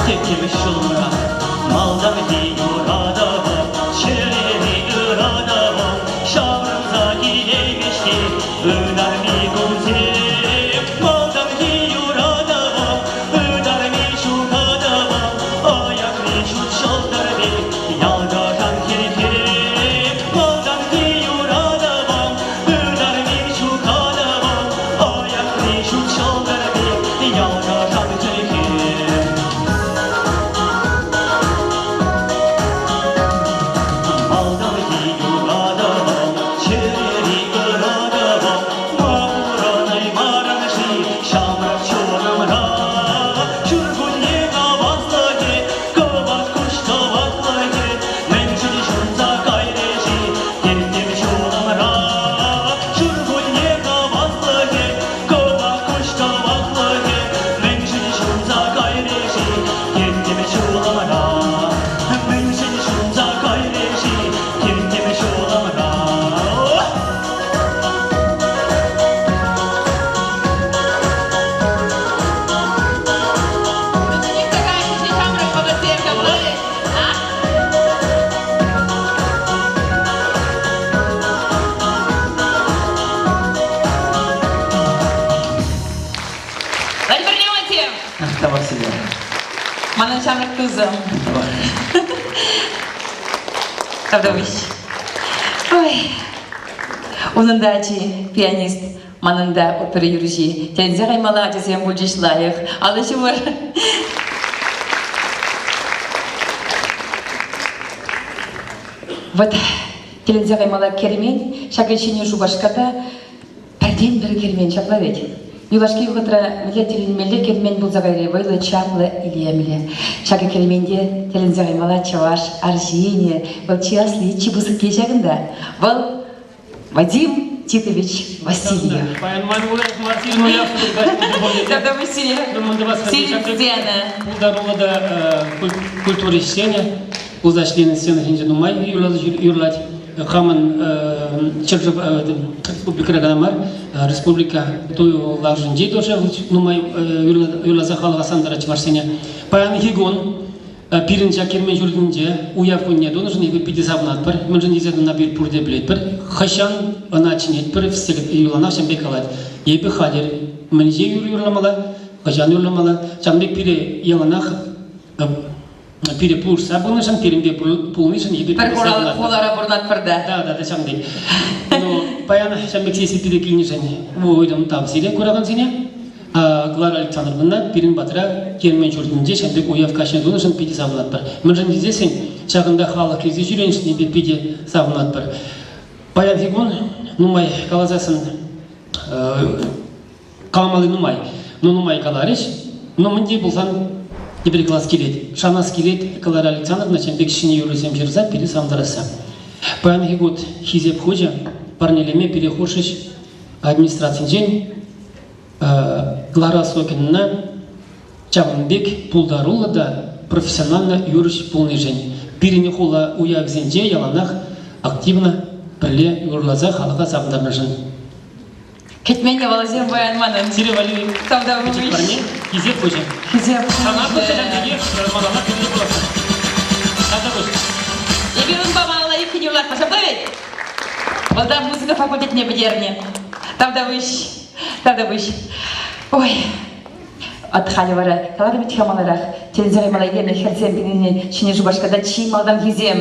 Тӗттӗм ҫулӑмра малтанхи юратӑвӑм, чӗрери ыратӑвӑм ҫаврӑнса килеймӗҫ-ши ытарми кунсем? Малтанхи юратӑвӑм, ытарми ҫухатӑвӑм, аякри ҫут ҫӑлтӑр пек ялкӑшан хӗлхем. Малтанхи юратӑвӑм, ытарми ҫухатӑвӑм, аякри ҫут ҫӑлтӑр пек ялкӑшан хӗлхем. Малтанхи юратӑвӑм, чӗрери ыратӑвӑм, ма пурӑнаймарӑн-ши ҫамрӑк чунӑмра? Ҫуркунне хаваслӑхӗ, кӑвак куҫ тӑватлӑхӗ, мӗншӗн ҫунса кайрӗ-ши теттӗм чунӑмра? Ҫуркунне хаваслӑхӗ, кӑвак куҫ тӑватлӑхӗ, мӗншӗн ҫунса кайрӗ-ши теттӗм чунӑмра? Мӗншӗн ҫунса кайрӗ-ши теттӗм чунӑмра? Ҫамрӑк вӑхӑтсем ҫапла а? Владимир Леонтьев! Тавах сире. Манӑн ҫамрӑк тусӑм. Тавтапуҫ. Ой. Унӑн та ачи пианист, манӑн та опера юрӑҫи. Тӗлӗнсе каймалла ачасем пулчӗҫ лайӑх. Алӑ ҫумӑр. Вот тӗлӗнсе каймалла кермен ҫакӑ Ҫӗнӗ Шупашкарта пӗртен-пӗр кермен ҫапла вӗт. Юлашки вӑхӑтра мӗнле тӗлӗнмелле кермен пулса кайрӗ, вӑйлӑ, чаплӑ, илемлӗ. Ҫакӑ керменте тӗлӗнсе каймалла чӑваш арҫынӗ, вӑл чи асли, чи пысӑкки ҫакӑнта. Вӑл Вадим Титович Васильев. Паян ман мар сирӗн уяв Тата Василий. Сирӗн Пултаруллӑ та культура ӗҫченӗ, пулса ӗҫленӗ сцена ҫинче нумай юрлать. Хамӑн ҫӗршыв республикӑра кӑна мар, республика туйлашӗнче тоже нумай юрласа халӑха сантарать чӑвашсене. Паянхи кун Пирӗн ҫак кермен ҫуртӗнче уяв кунне тунӑшӑн эпир питӗ савӑнатпӑр. Мӗншӗн тесен ӑна пир пурте пӗлетпӗр. Хӑҫан ӑна чӗнетпӗр, юланах ҫавӑн пек калать. Эпӗ хатӗр. Мӗнле юрӑ юрламалла, хӑҫан юрламалла. Ҫавӑн пек пире яланах пире пулӑшса пынӑшӑн, пирӗнпе пулнишӗн эпир Пӗр хулара пурӑнатпӑр та. Да, да, да, ҫавӑн пек. Ну, паян ҫавӑн пек сессипе килнӗшӗн уйрӑм тав сире куракансене. Клара Александровна пирӗн патра кермен ҫуртӗнче ҫав пек уяв каҫне тунӑшӑн питӗ савӑнатпӑр. Мӗншӗн тесессӗн ҫакӑнта халӑх килсе ҫӳренӗшӗн эпир питӗ савӑнатпӑр. Паянхи кун нумай каласассӑн каламалли нумай. Но нумай каларӗҫ. Но мӗн те пулсан тепӗр класс килет. Шанас килет Клара Александровна ҫавӑн пек ҫӗнӗ юрӑсем ҫырса пире савӑнтарасса. Паянхи кун хисеп хучӗ парнелеме пире хушрӗҫ администрацинчен Клара Сокинна ҫавӑн пек пултаруллӑ та профессионаллӑ юрӑҫ пулнишӗн пирӗн хула уявӗсенче яланах активно пӗрле юрласа халӑха савӑнтарнӑшӑн. Кӗтмен япаласем паян манӑн. Сире валли пӗчӗк парне, хисеп хучӗ. Хисеп хучӗ. Сана пӗчӗк пекех малалла пӗрле пуласса. Тавтапуҫ. Эпир унпа малалла иккӗн юрлатпӑр, ҫапла вӗт? Вӑл та музыка факультетне пӗтернӗ. Тавтапуҫ. Тавтапуҫ. Ой, от халӗ вара каларӑм вӗт-ха маларах, тӗлӗнсе каймалла илемлӗ хӗрсем пирӗн Ҫӗнӗ Шупашкарта чи малтанхисем.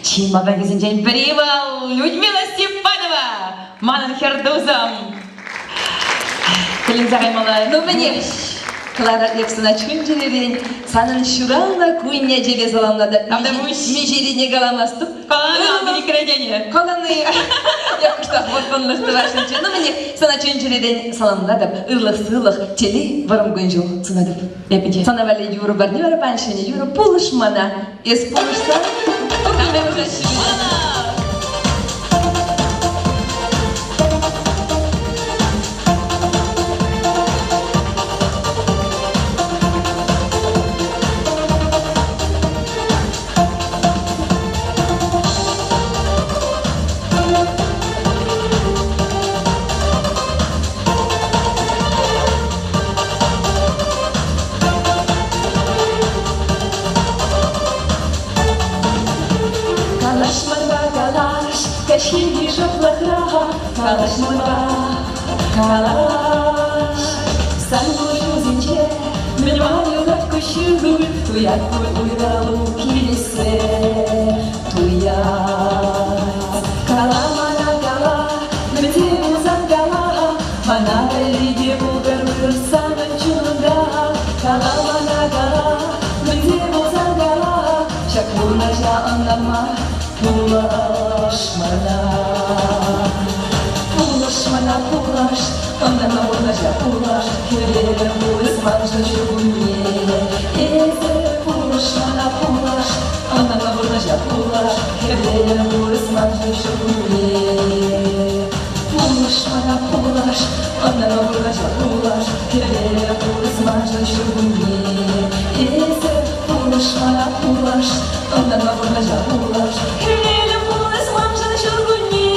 Чи малтанхисенчен пӗри вӑл Людмила Степанова, манӑн хӗр тусӑм. Тӗлӗнсе каймалла. Ну мӗнех, Клара Лепсона чун-чӗререн санӑн ҫуралнӑ кунне чӗре саламлатӑп. Миҫерине каламастӑп. Каланӑ икрӗтене. Калани я кӑштах вӑрттӑнлӑх тӑвасшӑнччӗ. Ну мӗнех, сана чун-чӗререн саламлатӑп. Ырлӑх-сывлӑх, телей, вӑрӑм кун-ҫул сунатӑп. Эпӗ те. Сана валли юрӑ парне вара пан ҫӗнӗ юрӑ пулӑш мана. Эс пулӑшсан, Мана! Каҫхи шӑплӑхра калаҫмалла, калаҫ. Сан куҫусенче мӗн юрать куҫҫуль, туять пуль уйрӑлу килессе, туять. Кала мана, кала, мӗн те пулсан кала, мана пӗри те пултӑр вырӑс санӑн чунунта. Кала мана, кала, мӗн те пулсан кала, ҫак пурнӑҫа ӑнланма Пулӑш мана, пулӑш мана, пулӑш, ӑнланма пурнӑҫа пулӑш, хӗвелӗм пулӑс маншӑн ҫуркунне. Эсӗ пулӑш мана, пулӑш, ӑнланма пурнӑҫа пулӑш, хӗвелӗм пулӑс маншӑн ҫуркунне. Пулӑш мана, пулӑш, ӑнланма пурнӑҫа пулӑш, хӗвелӗм пулӑс маншӑн ҫуркунне. Эсӗ пулӑш мана, пулӑш, Ӑнланма пурнӑҫа пулӑш, хӗвелӗм пулас маншӑн ҫуркунне.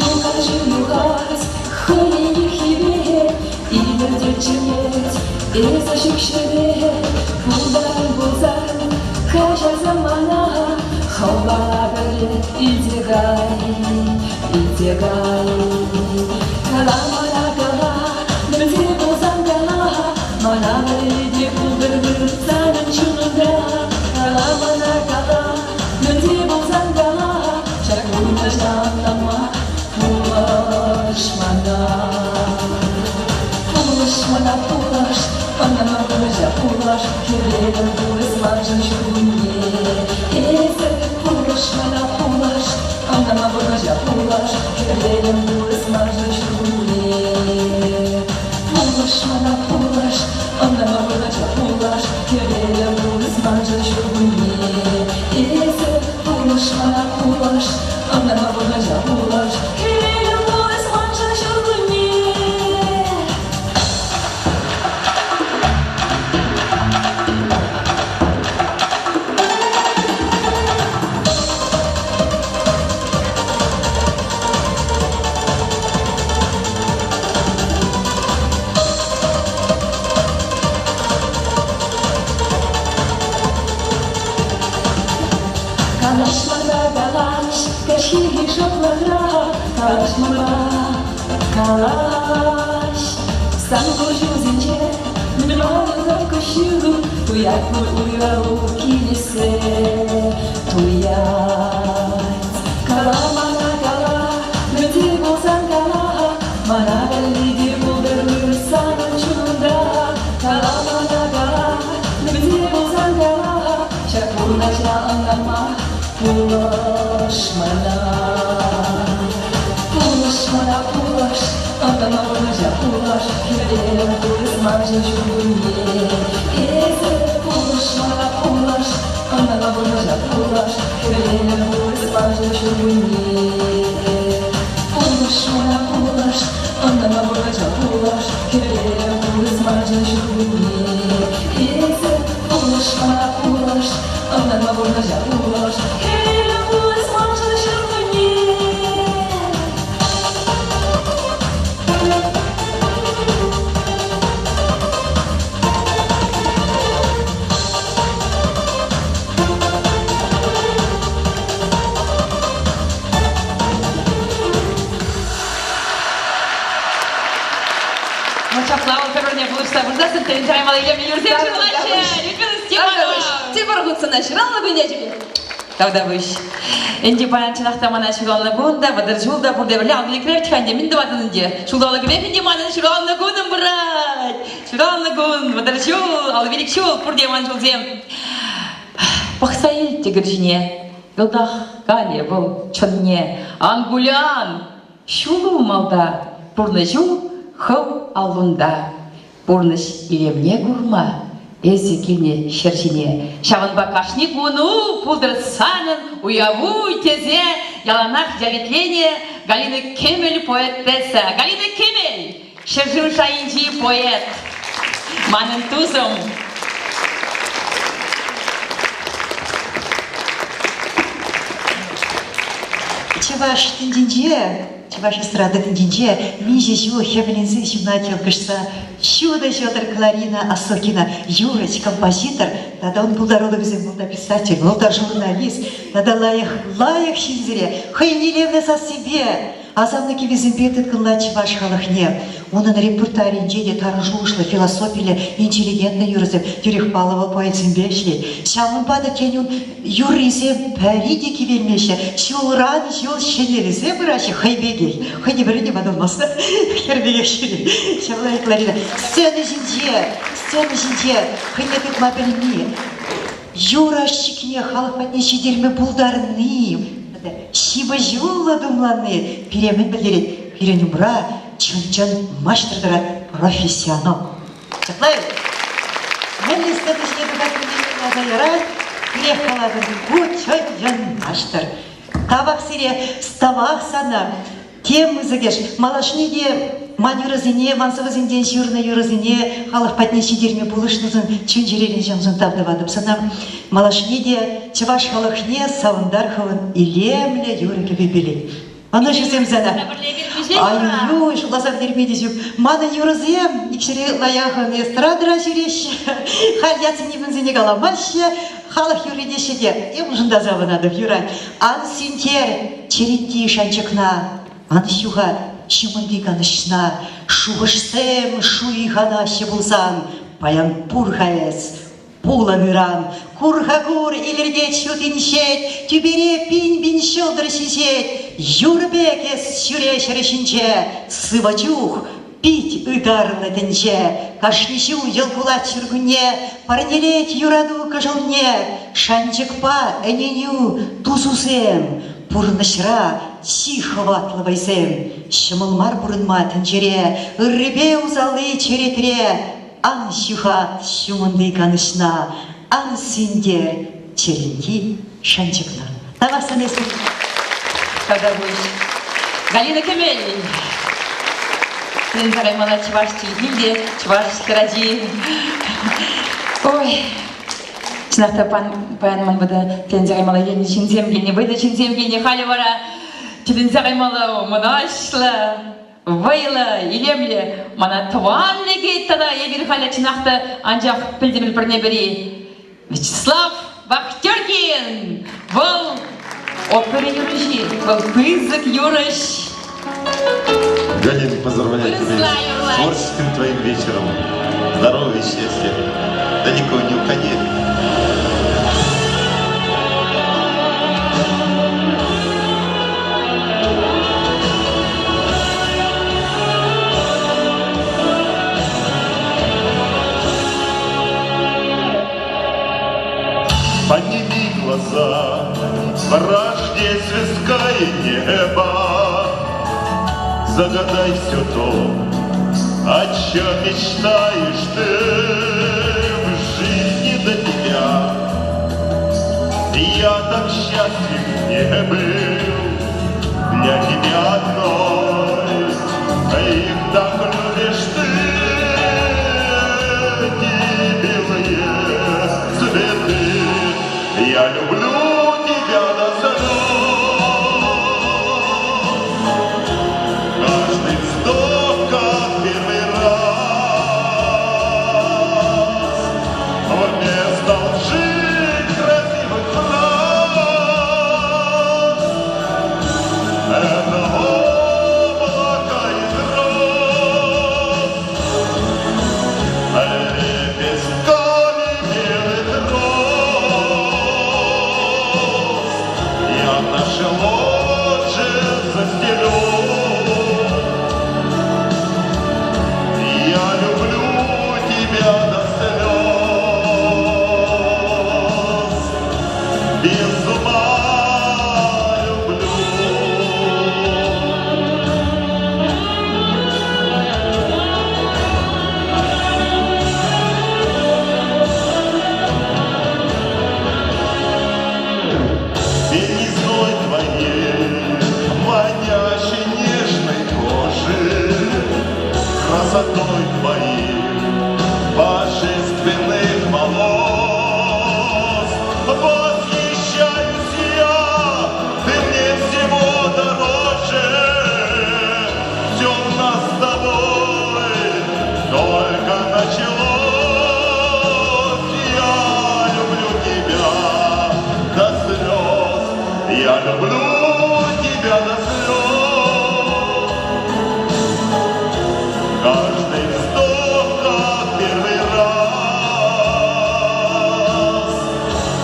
Юханшыв юхать хӑйӗн юххипе, Илӗртет чӗнет эсӗ ҫук ҫӗре. Пултаран пулсан каҫарса мана, хӑвпа пӗрле илсе кай, илсе кай. Кала мана, кала, мӗнле пулсан кала, мана пӗрле те пултӑр выртсанӑн чунунта. Кала мана, кала, мӗнле пулсан кала, ҫак пурнӑҫа ӑнланма Пулӑш мана, пулӑш мана, пулӑш, ӑнланма пурнӑҫа пулӑш, хӗвелӗм пулӑс маншӑн ҫуркунне. Эсӗ пулӑш мана, пулӑш, ӑнланма пурнӑҫа пулӑш, хӗвелӗм пулӑс маншӑн ҫуркунне. Пулӑш мана, пулӑш, ӑнланма пурнӑҫа пулӑш, хӗвелӗм пулӑс маншӑн ҫуркунне. Эсӗ пулӑш мана, пулӑш, Ӑнланма пурнӑҫа пулӑш, хӗвелӗм пулас маншӑн ҫуркунне. Калаҫмалла калаҫ, каҫхи шӑплӑхра калаҫмалла калаҫ. Сан куҫусенче мӗн куҫҫуль, туять пуль уйрӑлу килессе, туять. Кала мана, кала, мӗн те пулсан кала, мана валли те пултӑр санӑн чунунта. Кала мана, кала, мӗн те пулсан кала, Ҫак пурнӑҫа ӑнланма пулӑш мана. Пулӑш мана, пулӑш, ӑнланма пурнӑҫа пулӑш, хӗвелӗм пулӑс маншӑн ҫуркунне. Эсӗ пулӑш мана, пулӑш, ӑнланма пурнӑҫа пулӑш, хӗвелӗм пулӑс маншӑн ҫуркунне. Пулӑш мана, пулӑш, ӑнланма пурнӑҫа пулӑш, хӗвелӗм пулӑс маншӑн ҫуркунне. Эсӗ Пулӑш мана, пулӑш, ӑнланма пурнӑҫа пулӑш. Хӗвелӗм пулас маншӑн ҫуркунне. Ну, ҫапла вӑл пӗр-пӗрне пулӑшса пырсассӑн тӗлӗнсе каймалла илемлӗ юрсем ҫуралаҫҫӗ. Людмила Степанова. Тепӗр хут сана ҫуралнӑ кун ячӗпе. Тавтапуҫ. Ӗнтӗ паян чӑнах та мана ҫуралнӑ кун та, 30 ҫул та пурте пӗрле алликревт-ха ӗнтӗ, мӗн тӑватӑн ӗнтӗ? Ҫулталӑкӗпех ӗнтӗ манӑн ҫуралнӑ кунӑм пырать. Ҫуралнӑ кун, 30 ҫул, 55 ҫул, пурте ман ҫулсем. Пӑхса ил тӗкӗр ҫине, йӑлтах калӗ вӑл чӑнне. Ан кулян, Ҫулу малта, пурнӑҫу хӑв аллунта. Пурнӑҫ илемне курма эсӗ килнӗ ҫӗр ҫине. Ҫавӑнпа кашни куну пултӑр санӑн уяву тесе яланах евитленӗ Галина Кӗмӗл поэтесса. Галина Кӗмӗл, ҫӗршыв шайӗнчи поэт, манӑн тусӑм. Чӑваш тӗнчинче, чӑваш эстрада тӗнчинче миҫе ҫул хӗвӗленсе ҫунать йӑлкӑшса ҫутӑ ҫӑлтӑр Кларина Осокина юрӑҫ, композитор тата ун пултарулӑхӗсем вӑл та писатель, вӑл та журналист тата лайӑх, лайӑх ҫынсене хӑйӗн илемлӗ сассипе Асамлӑ кӗвӗсемпе тыткӑнлать чӑваш халӑхне. Унӑн репертуарӗнче те тарӑн шухӑшлӑ, философиллӗ, интеллигентлӑ юрӑсем тӳрех паллӑ вӑл поэтсемпе ӗҫлет. Ҫавӑнпа та тен ун юррисем пӗри те кивелмеҫҫӗ, ҫулран ҫул ҫӗнелсе пыраҫҫӗ хӑй пекех. Хӑйне пӗри те ватӑлмасть, хӗр пекех ҫӳрет. Ҫапла Кларина сцена ҫинче, сцена ҫинче хӑйне тытма пӗлни, юрӑ ӑшчикне халӑх патне ҫитерме пултарни, ҫыпӑҫуллӑ тумланни пире мӗн пӗлтерет? Пирӗн умра чӑн-чӑн маҫтӑр тӑрать профессионал. Ҫапла-и? Мӗнле сцена ҫине тухать мӗнле ярать, пирех калатӑн, ку чӑн-чӑн маҫтӑр. Тавах сире, тавах сана. Тем пысӑкӗш, малашне те ман юрӑсене, ман сӑвӑсенчен ҫырнӑ юрӑсене халӑх патне ҫитерме пулӑшнӑшӑн чун-чӗререн чуншӑн тав тӑватӑп сана. Малашне те чӑваш халӑхне савӑнтар хӑвӑн илемлӗ юрӑ-кӗвӗпелен. Ӑнӑҫусем сана. Ай-юй, шутласа пӗтерме те ҫук. Манӑн юрӑсем икҫӗре ытла яхӑн эстрадӑра ҫӳреҫҫӗ. Халь ятсене мӗнсене каламаҫҫӗ. Халӑх юрри теҫҫӗ те, темшӗн та савӑнатӑп, юрать. Ан сӳнтер черетти шанчӑкна, ан ҫухат ҫумӑнти канӑҫна. Шухӑшсем шуйханаҫҫӗ пулсан, паян пур-ха эс, пулӑн ыран. Кур-ха кур, илӗртет ҫут инҫет, тӳпере пин-пин ҫӑлтӑр ҫиҫет. Юр пек эс ҫӳре ҫӗр ҫинче, сывӑ чух Пит ытарлӑ тӗнче, кашни ҫул йӑл кулать ҫуркунне, парнелет юрату кӑшӑлне, шанчӑкпа ӗненӳ тусусем, пурнӑҫра чи хӑватлӑ вӑйсем. Ҫӑмӑл мар пурӑнма тӗнчере, ыррипе усалли черетре. Ан ҫухат ҫумӑнти канӑҫна, ан сӳнтер чӗринти шанчӑкна. Тавах сана Тавтапуҫ. Галина Кемел. Сирӗн сараймана чӑваш чӗлхи те, чӑваш хӗрачи. Ой, чӑнах та паян ман пата тӗлӗнсе каймалла килнӗ ҫынсем килнӗ, вӑйлӑ ҫынсем килнӗ. Халӗ вара тӗлӗнсе каймалла мӑнаҫлӑ, вӑйлӑ, илемлӗ. Мана тӑван лекет тата эпир халӗ чӑнах та анчах пӗлтӗмӗр пӗрне-пӗри. Вячеслав Вахтеркин! Вӑл опера юрӑҫи, вӑл пысӑк юрӑҫ. Галина, поздравляю тебя с творческим твоим вечером. Здоровья, счастья. Далеко не уходи. Подними глаза в рождественское небо, Загадай все то, о чем мечтаешь ты в жизни до тебя. Я так счастлив не был для тебя одной, Их так любишь ты, эти белые цветы. Я люблю тебя до слез. Каждый вздох, как первый раз. Вместо лжи красивых фраз. люблю тебя до слез. Каждый вздох, как первый раз.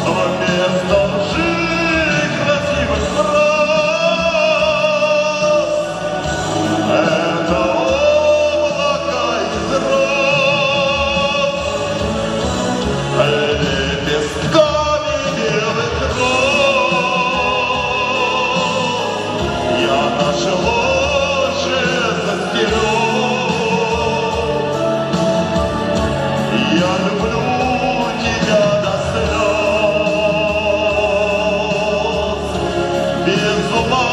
Вместо лжи красивых фраз. Это облако из роз, лепестками белых роз. Я наше ложе застелю. Я люблю тебя до слез, без ума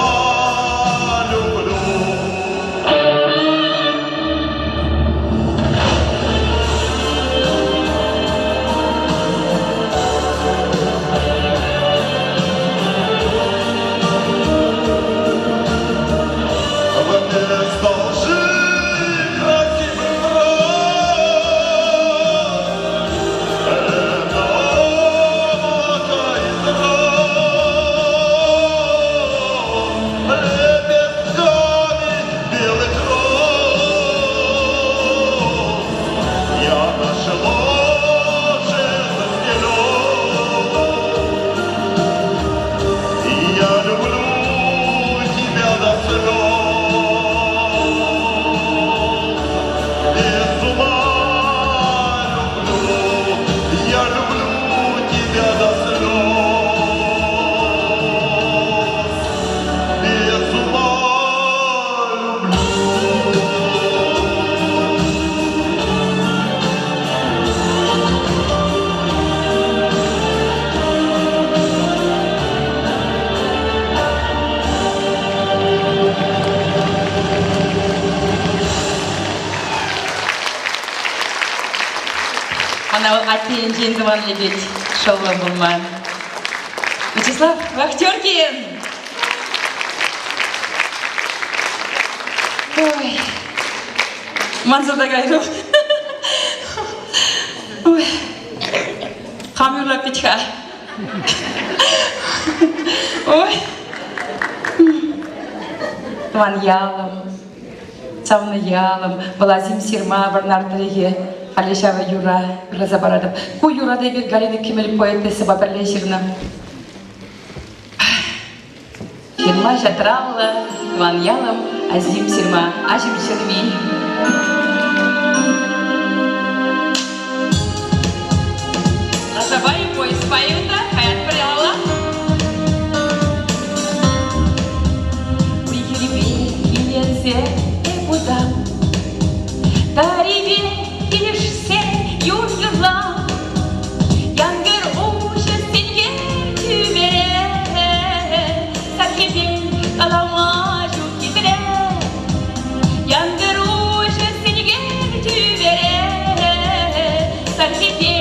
люблю. Вместо лжи красивых фраз, это облако из роз, лепестками белых роз. Я наше ложе застелю. Я люблю тебя до слез, без ума люблю, я люблю тебя до слез, без ума люблю. Мана атте енчен тӑван лекет, шӑллӑм пулма. Вячеслав Вахтеркин! Ой, манса та кайрӑм. Ой, хам юрлап пит-ха. Ой, тӑван ялӑм, савнӑ ялӑм, Вӑласем ҫырма Вӑрнар тӑрӑхӗ. Халӗ ҫавӑ юра юрласа паратӑп. Ку юра та эпир Галина Кӗмӗл поэтессӑпа пӗрле ҫырнӑ. Ҫырма ҫатраллӑ, тӑван ялӑм, Азим ҫырма, аҫӑм ҫырми. Лашапа поездпа унта, каятпӑр ялалла. Уй-хирпе киленсе эп утам, Тарипе килӗшсе юр юрлам. Янкӑр уҫӑ сенкер тӳпере, Сархӗпе калама ҫук хитре. Янкӑр уҫӑ сенкер тӳпере, Сархӗпе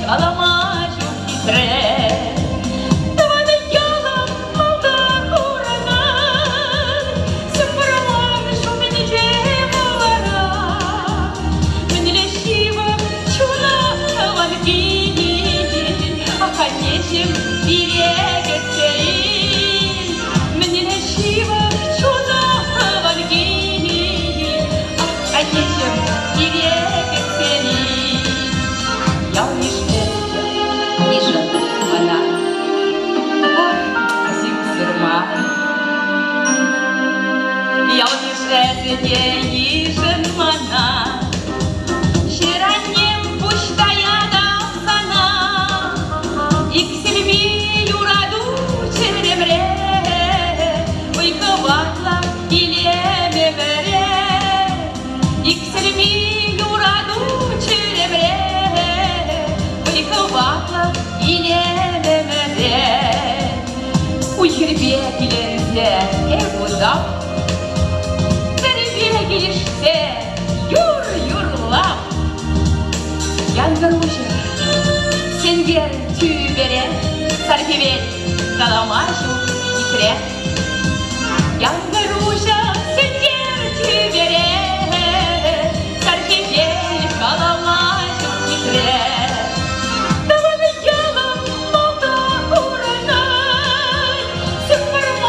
калама ҫук хитре. Тӑван ялӑм малта курӑнать, Сӑпӑрман ҫумӗнче вара. Мӗнле ҫывӑх чуна тӑван кил, Ахальнеҫӗм пире кӗтсе ил. Мӗнле ҫывӑх чуна тӑван кил, Ахальнеҫӗм пире кӗтсе ил. Ял-йышне йышӑн мана. Ах, Азим ҫырма. Ял-йыш эсӗ те йышӑн мана. Ҫӗр-аннем пуҫ таятап сана. Иксӗлми юрату чӗремре. Вӑй-хӑватлӑ илемӗмӗре. Иксӗлми юрату чӗремре. Вӑй-хӑватлӑ илемӗмӗре. Уй-хирпе киленсе эп утап. Пӗрипе килӗшсе юр юрлап. Янкӑр уҫӑ сенкер тӳпере сар хӗвел калама ҫук хитре. Янкӑр уҫӑ сенкер тӳпере сар хӗвел калама ҫук хитре. Тӑван ялӑм малта курӑнать, сӗм вӑрман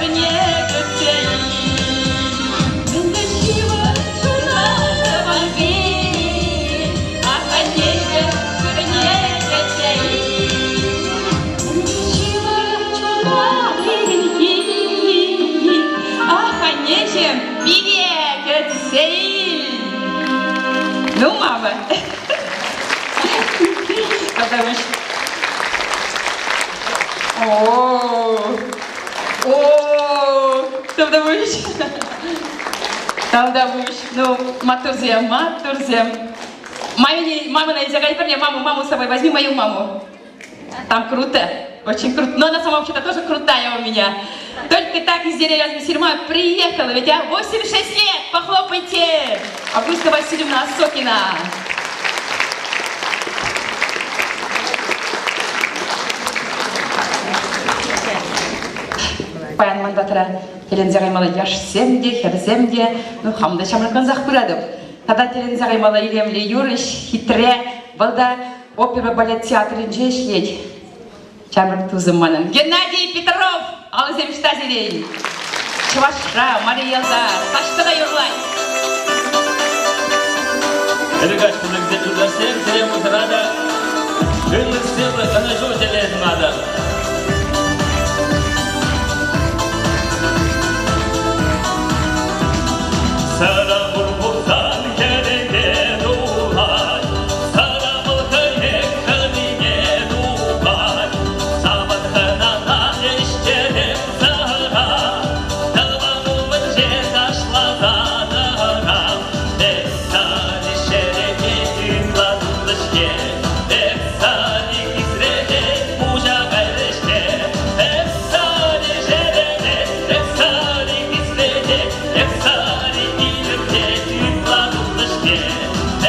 кӗрне кӗтсе ил. Мӗнле ҫывӑх чуна тӑван кил, Ах, аннеҫӗм, кӗрне кӗтсе ил. Мӗнле ҫывӑх чуна пирӗн кил, Ах, аннеҫӗм, пире кӗтсе ил. Ну, мама. Потому что... О, о, тавтапуҫ. Тавтапуҫ. Ну, маттурсем, маттурсем. Мамине, мамина илсе кай пӗрле, маму, маму с собой возьми мою маму. Там круто, очень круто. Но она сама вообще-то тоже крутая у меня. Только так из деревни Серма приехала, ведь а 86 лет, похлопайте! Августа Васильевна Осокина. Паян мандатра тӗлӗнсе каймалла яшсем те, хӗрсем те, ну хам та ҫамрӑклансах пыратӑп. Тата тӗлӗнсе каймалла илемлӗ юрӑҫ, хитре, вӑл та опера балет театрӗнче ӗҫлет. Ҫамрӑк тусӑм манӑн Геннадий Петров! Алӑсем ӑҫта сирен? Чӑвашра, Марий Элта таҫта та юрлать. Ӗлӗк пысӑксем юлташсем сире мусора та ырлӑх-сывлӑх, ӑнӑҫу телей сунатӑп. Сӑра пур пулсан кӗреке тулать, сӑра вӑл хӑех хӑнине тупать. Савӑт хӑнана ӗҫтерем сӑра, тӑван умӗнче ташласа тӑрам. Эх, сари шерепе ытла тутлӑ-ҫке, эх, сари кисретет пуҫа кайрӗ-ҫке. Эх, сари шерепе, эх, сари кисретет, эх, сари илӗртет ытла тутлӑ-ҫке.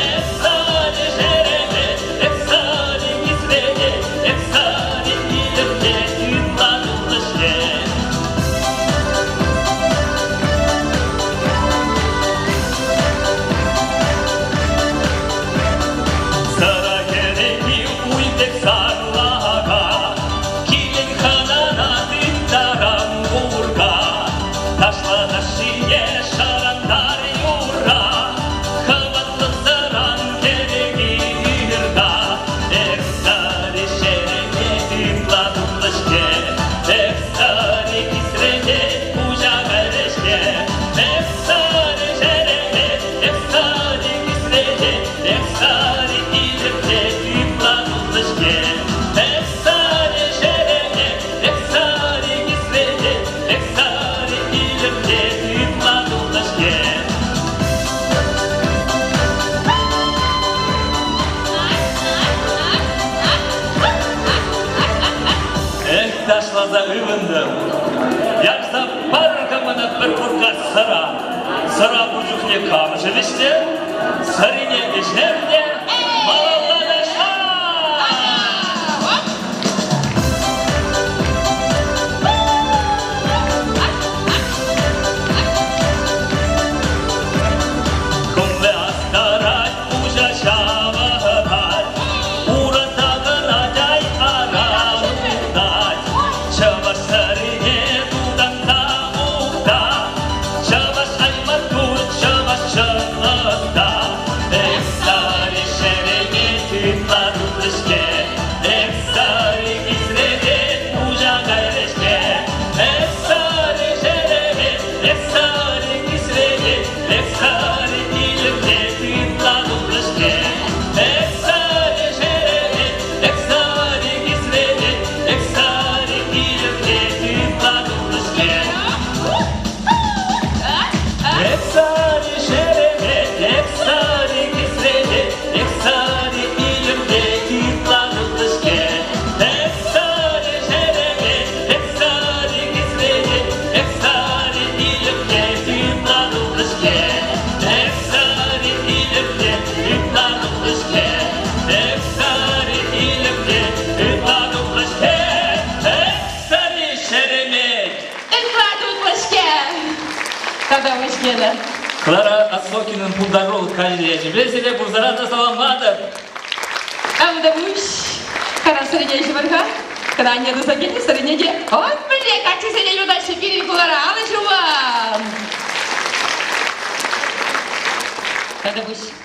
Эх, сари шерепе, эх, сари кисретет, эх, сари илӗртет ытла тутлӑ-ҫке. Сӑра кӗреки уй пек сарлака, килен хӑнана тыттарам курка. Ташла ташшине шӑрантар юрра, хӑватлӑ сӑран кӗреки ырта. Эх, сари шерепе ытла тутлӑ-ҫке, эх, сари кисретет пуҫа кайрӗ-ҫке. Эх, сари шерепе, эх, сари кисретет, эх, сари илӗртет ытла тутлӑ-ҫке. Эх, сари шерепе, эх, сари кисретет, эх, сари илӗртет ытла тутлӑ-ҫке. Эх, ташласа ывӑнтӑм. Ярса пар-ха мана пӗр курка сӑра. Сӑра пур чухне кам шӗвӗҫтӗ? Сӑрине ӗҫер те малалла ташла! Кӑмле астарать, пуҫа ҫавӑрать, ура такӑнать, ай аран утать. Чӑваш сӑрине тутанса мухта, чӑваш ай маттур, чӑваш чӑнлӑхта. Эх, сари шеремет ытла тутлӑ-ҫке, эх, сари кисретет пуҫа кайрӗ-ҫке. Эх, сари шеремет, эх, сари кисретет, эх, сари илӗртет ытла тутлӑ-ҫке. Эх, сари шеремет, эх, сари кисретет, эх, сари илӗртет ытла тутлӑ-ҫке. Эх, сари шеремет, эх, сари кисретет, эх, сари илӗртет ытла тутлӑ-ҫке. Эх, сари шеремет, эх, сари кисретет, эх, сари илӗртет ытла тутлӑ-ҫке. Эх, сари илӗртет ытла тутлӑ-ҫке. Эх, сари илӗртет ытла тутлӑ-ҫке. Эх, сари шеремет! Ытла тутлӑ-ҫке! Тата вӗҫленӗ. Клара Осокинӑн пултарулӑх каҫӗ ячӗпе сире пурсӑра та саламлатӑп! Тавтапуҫ! Карасӑр ҫывӑр-ха. Кӑна туса килнӗ сӑрине те от мӗнле каччӑсене юратаҫҫӗ пирӗн хулара алӑ ҫупам. Тата пуҫ.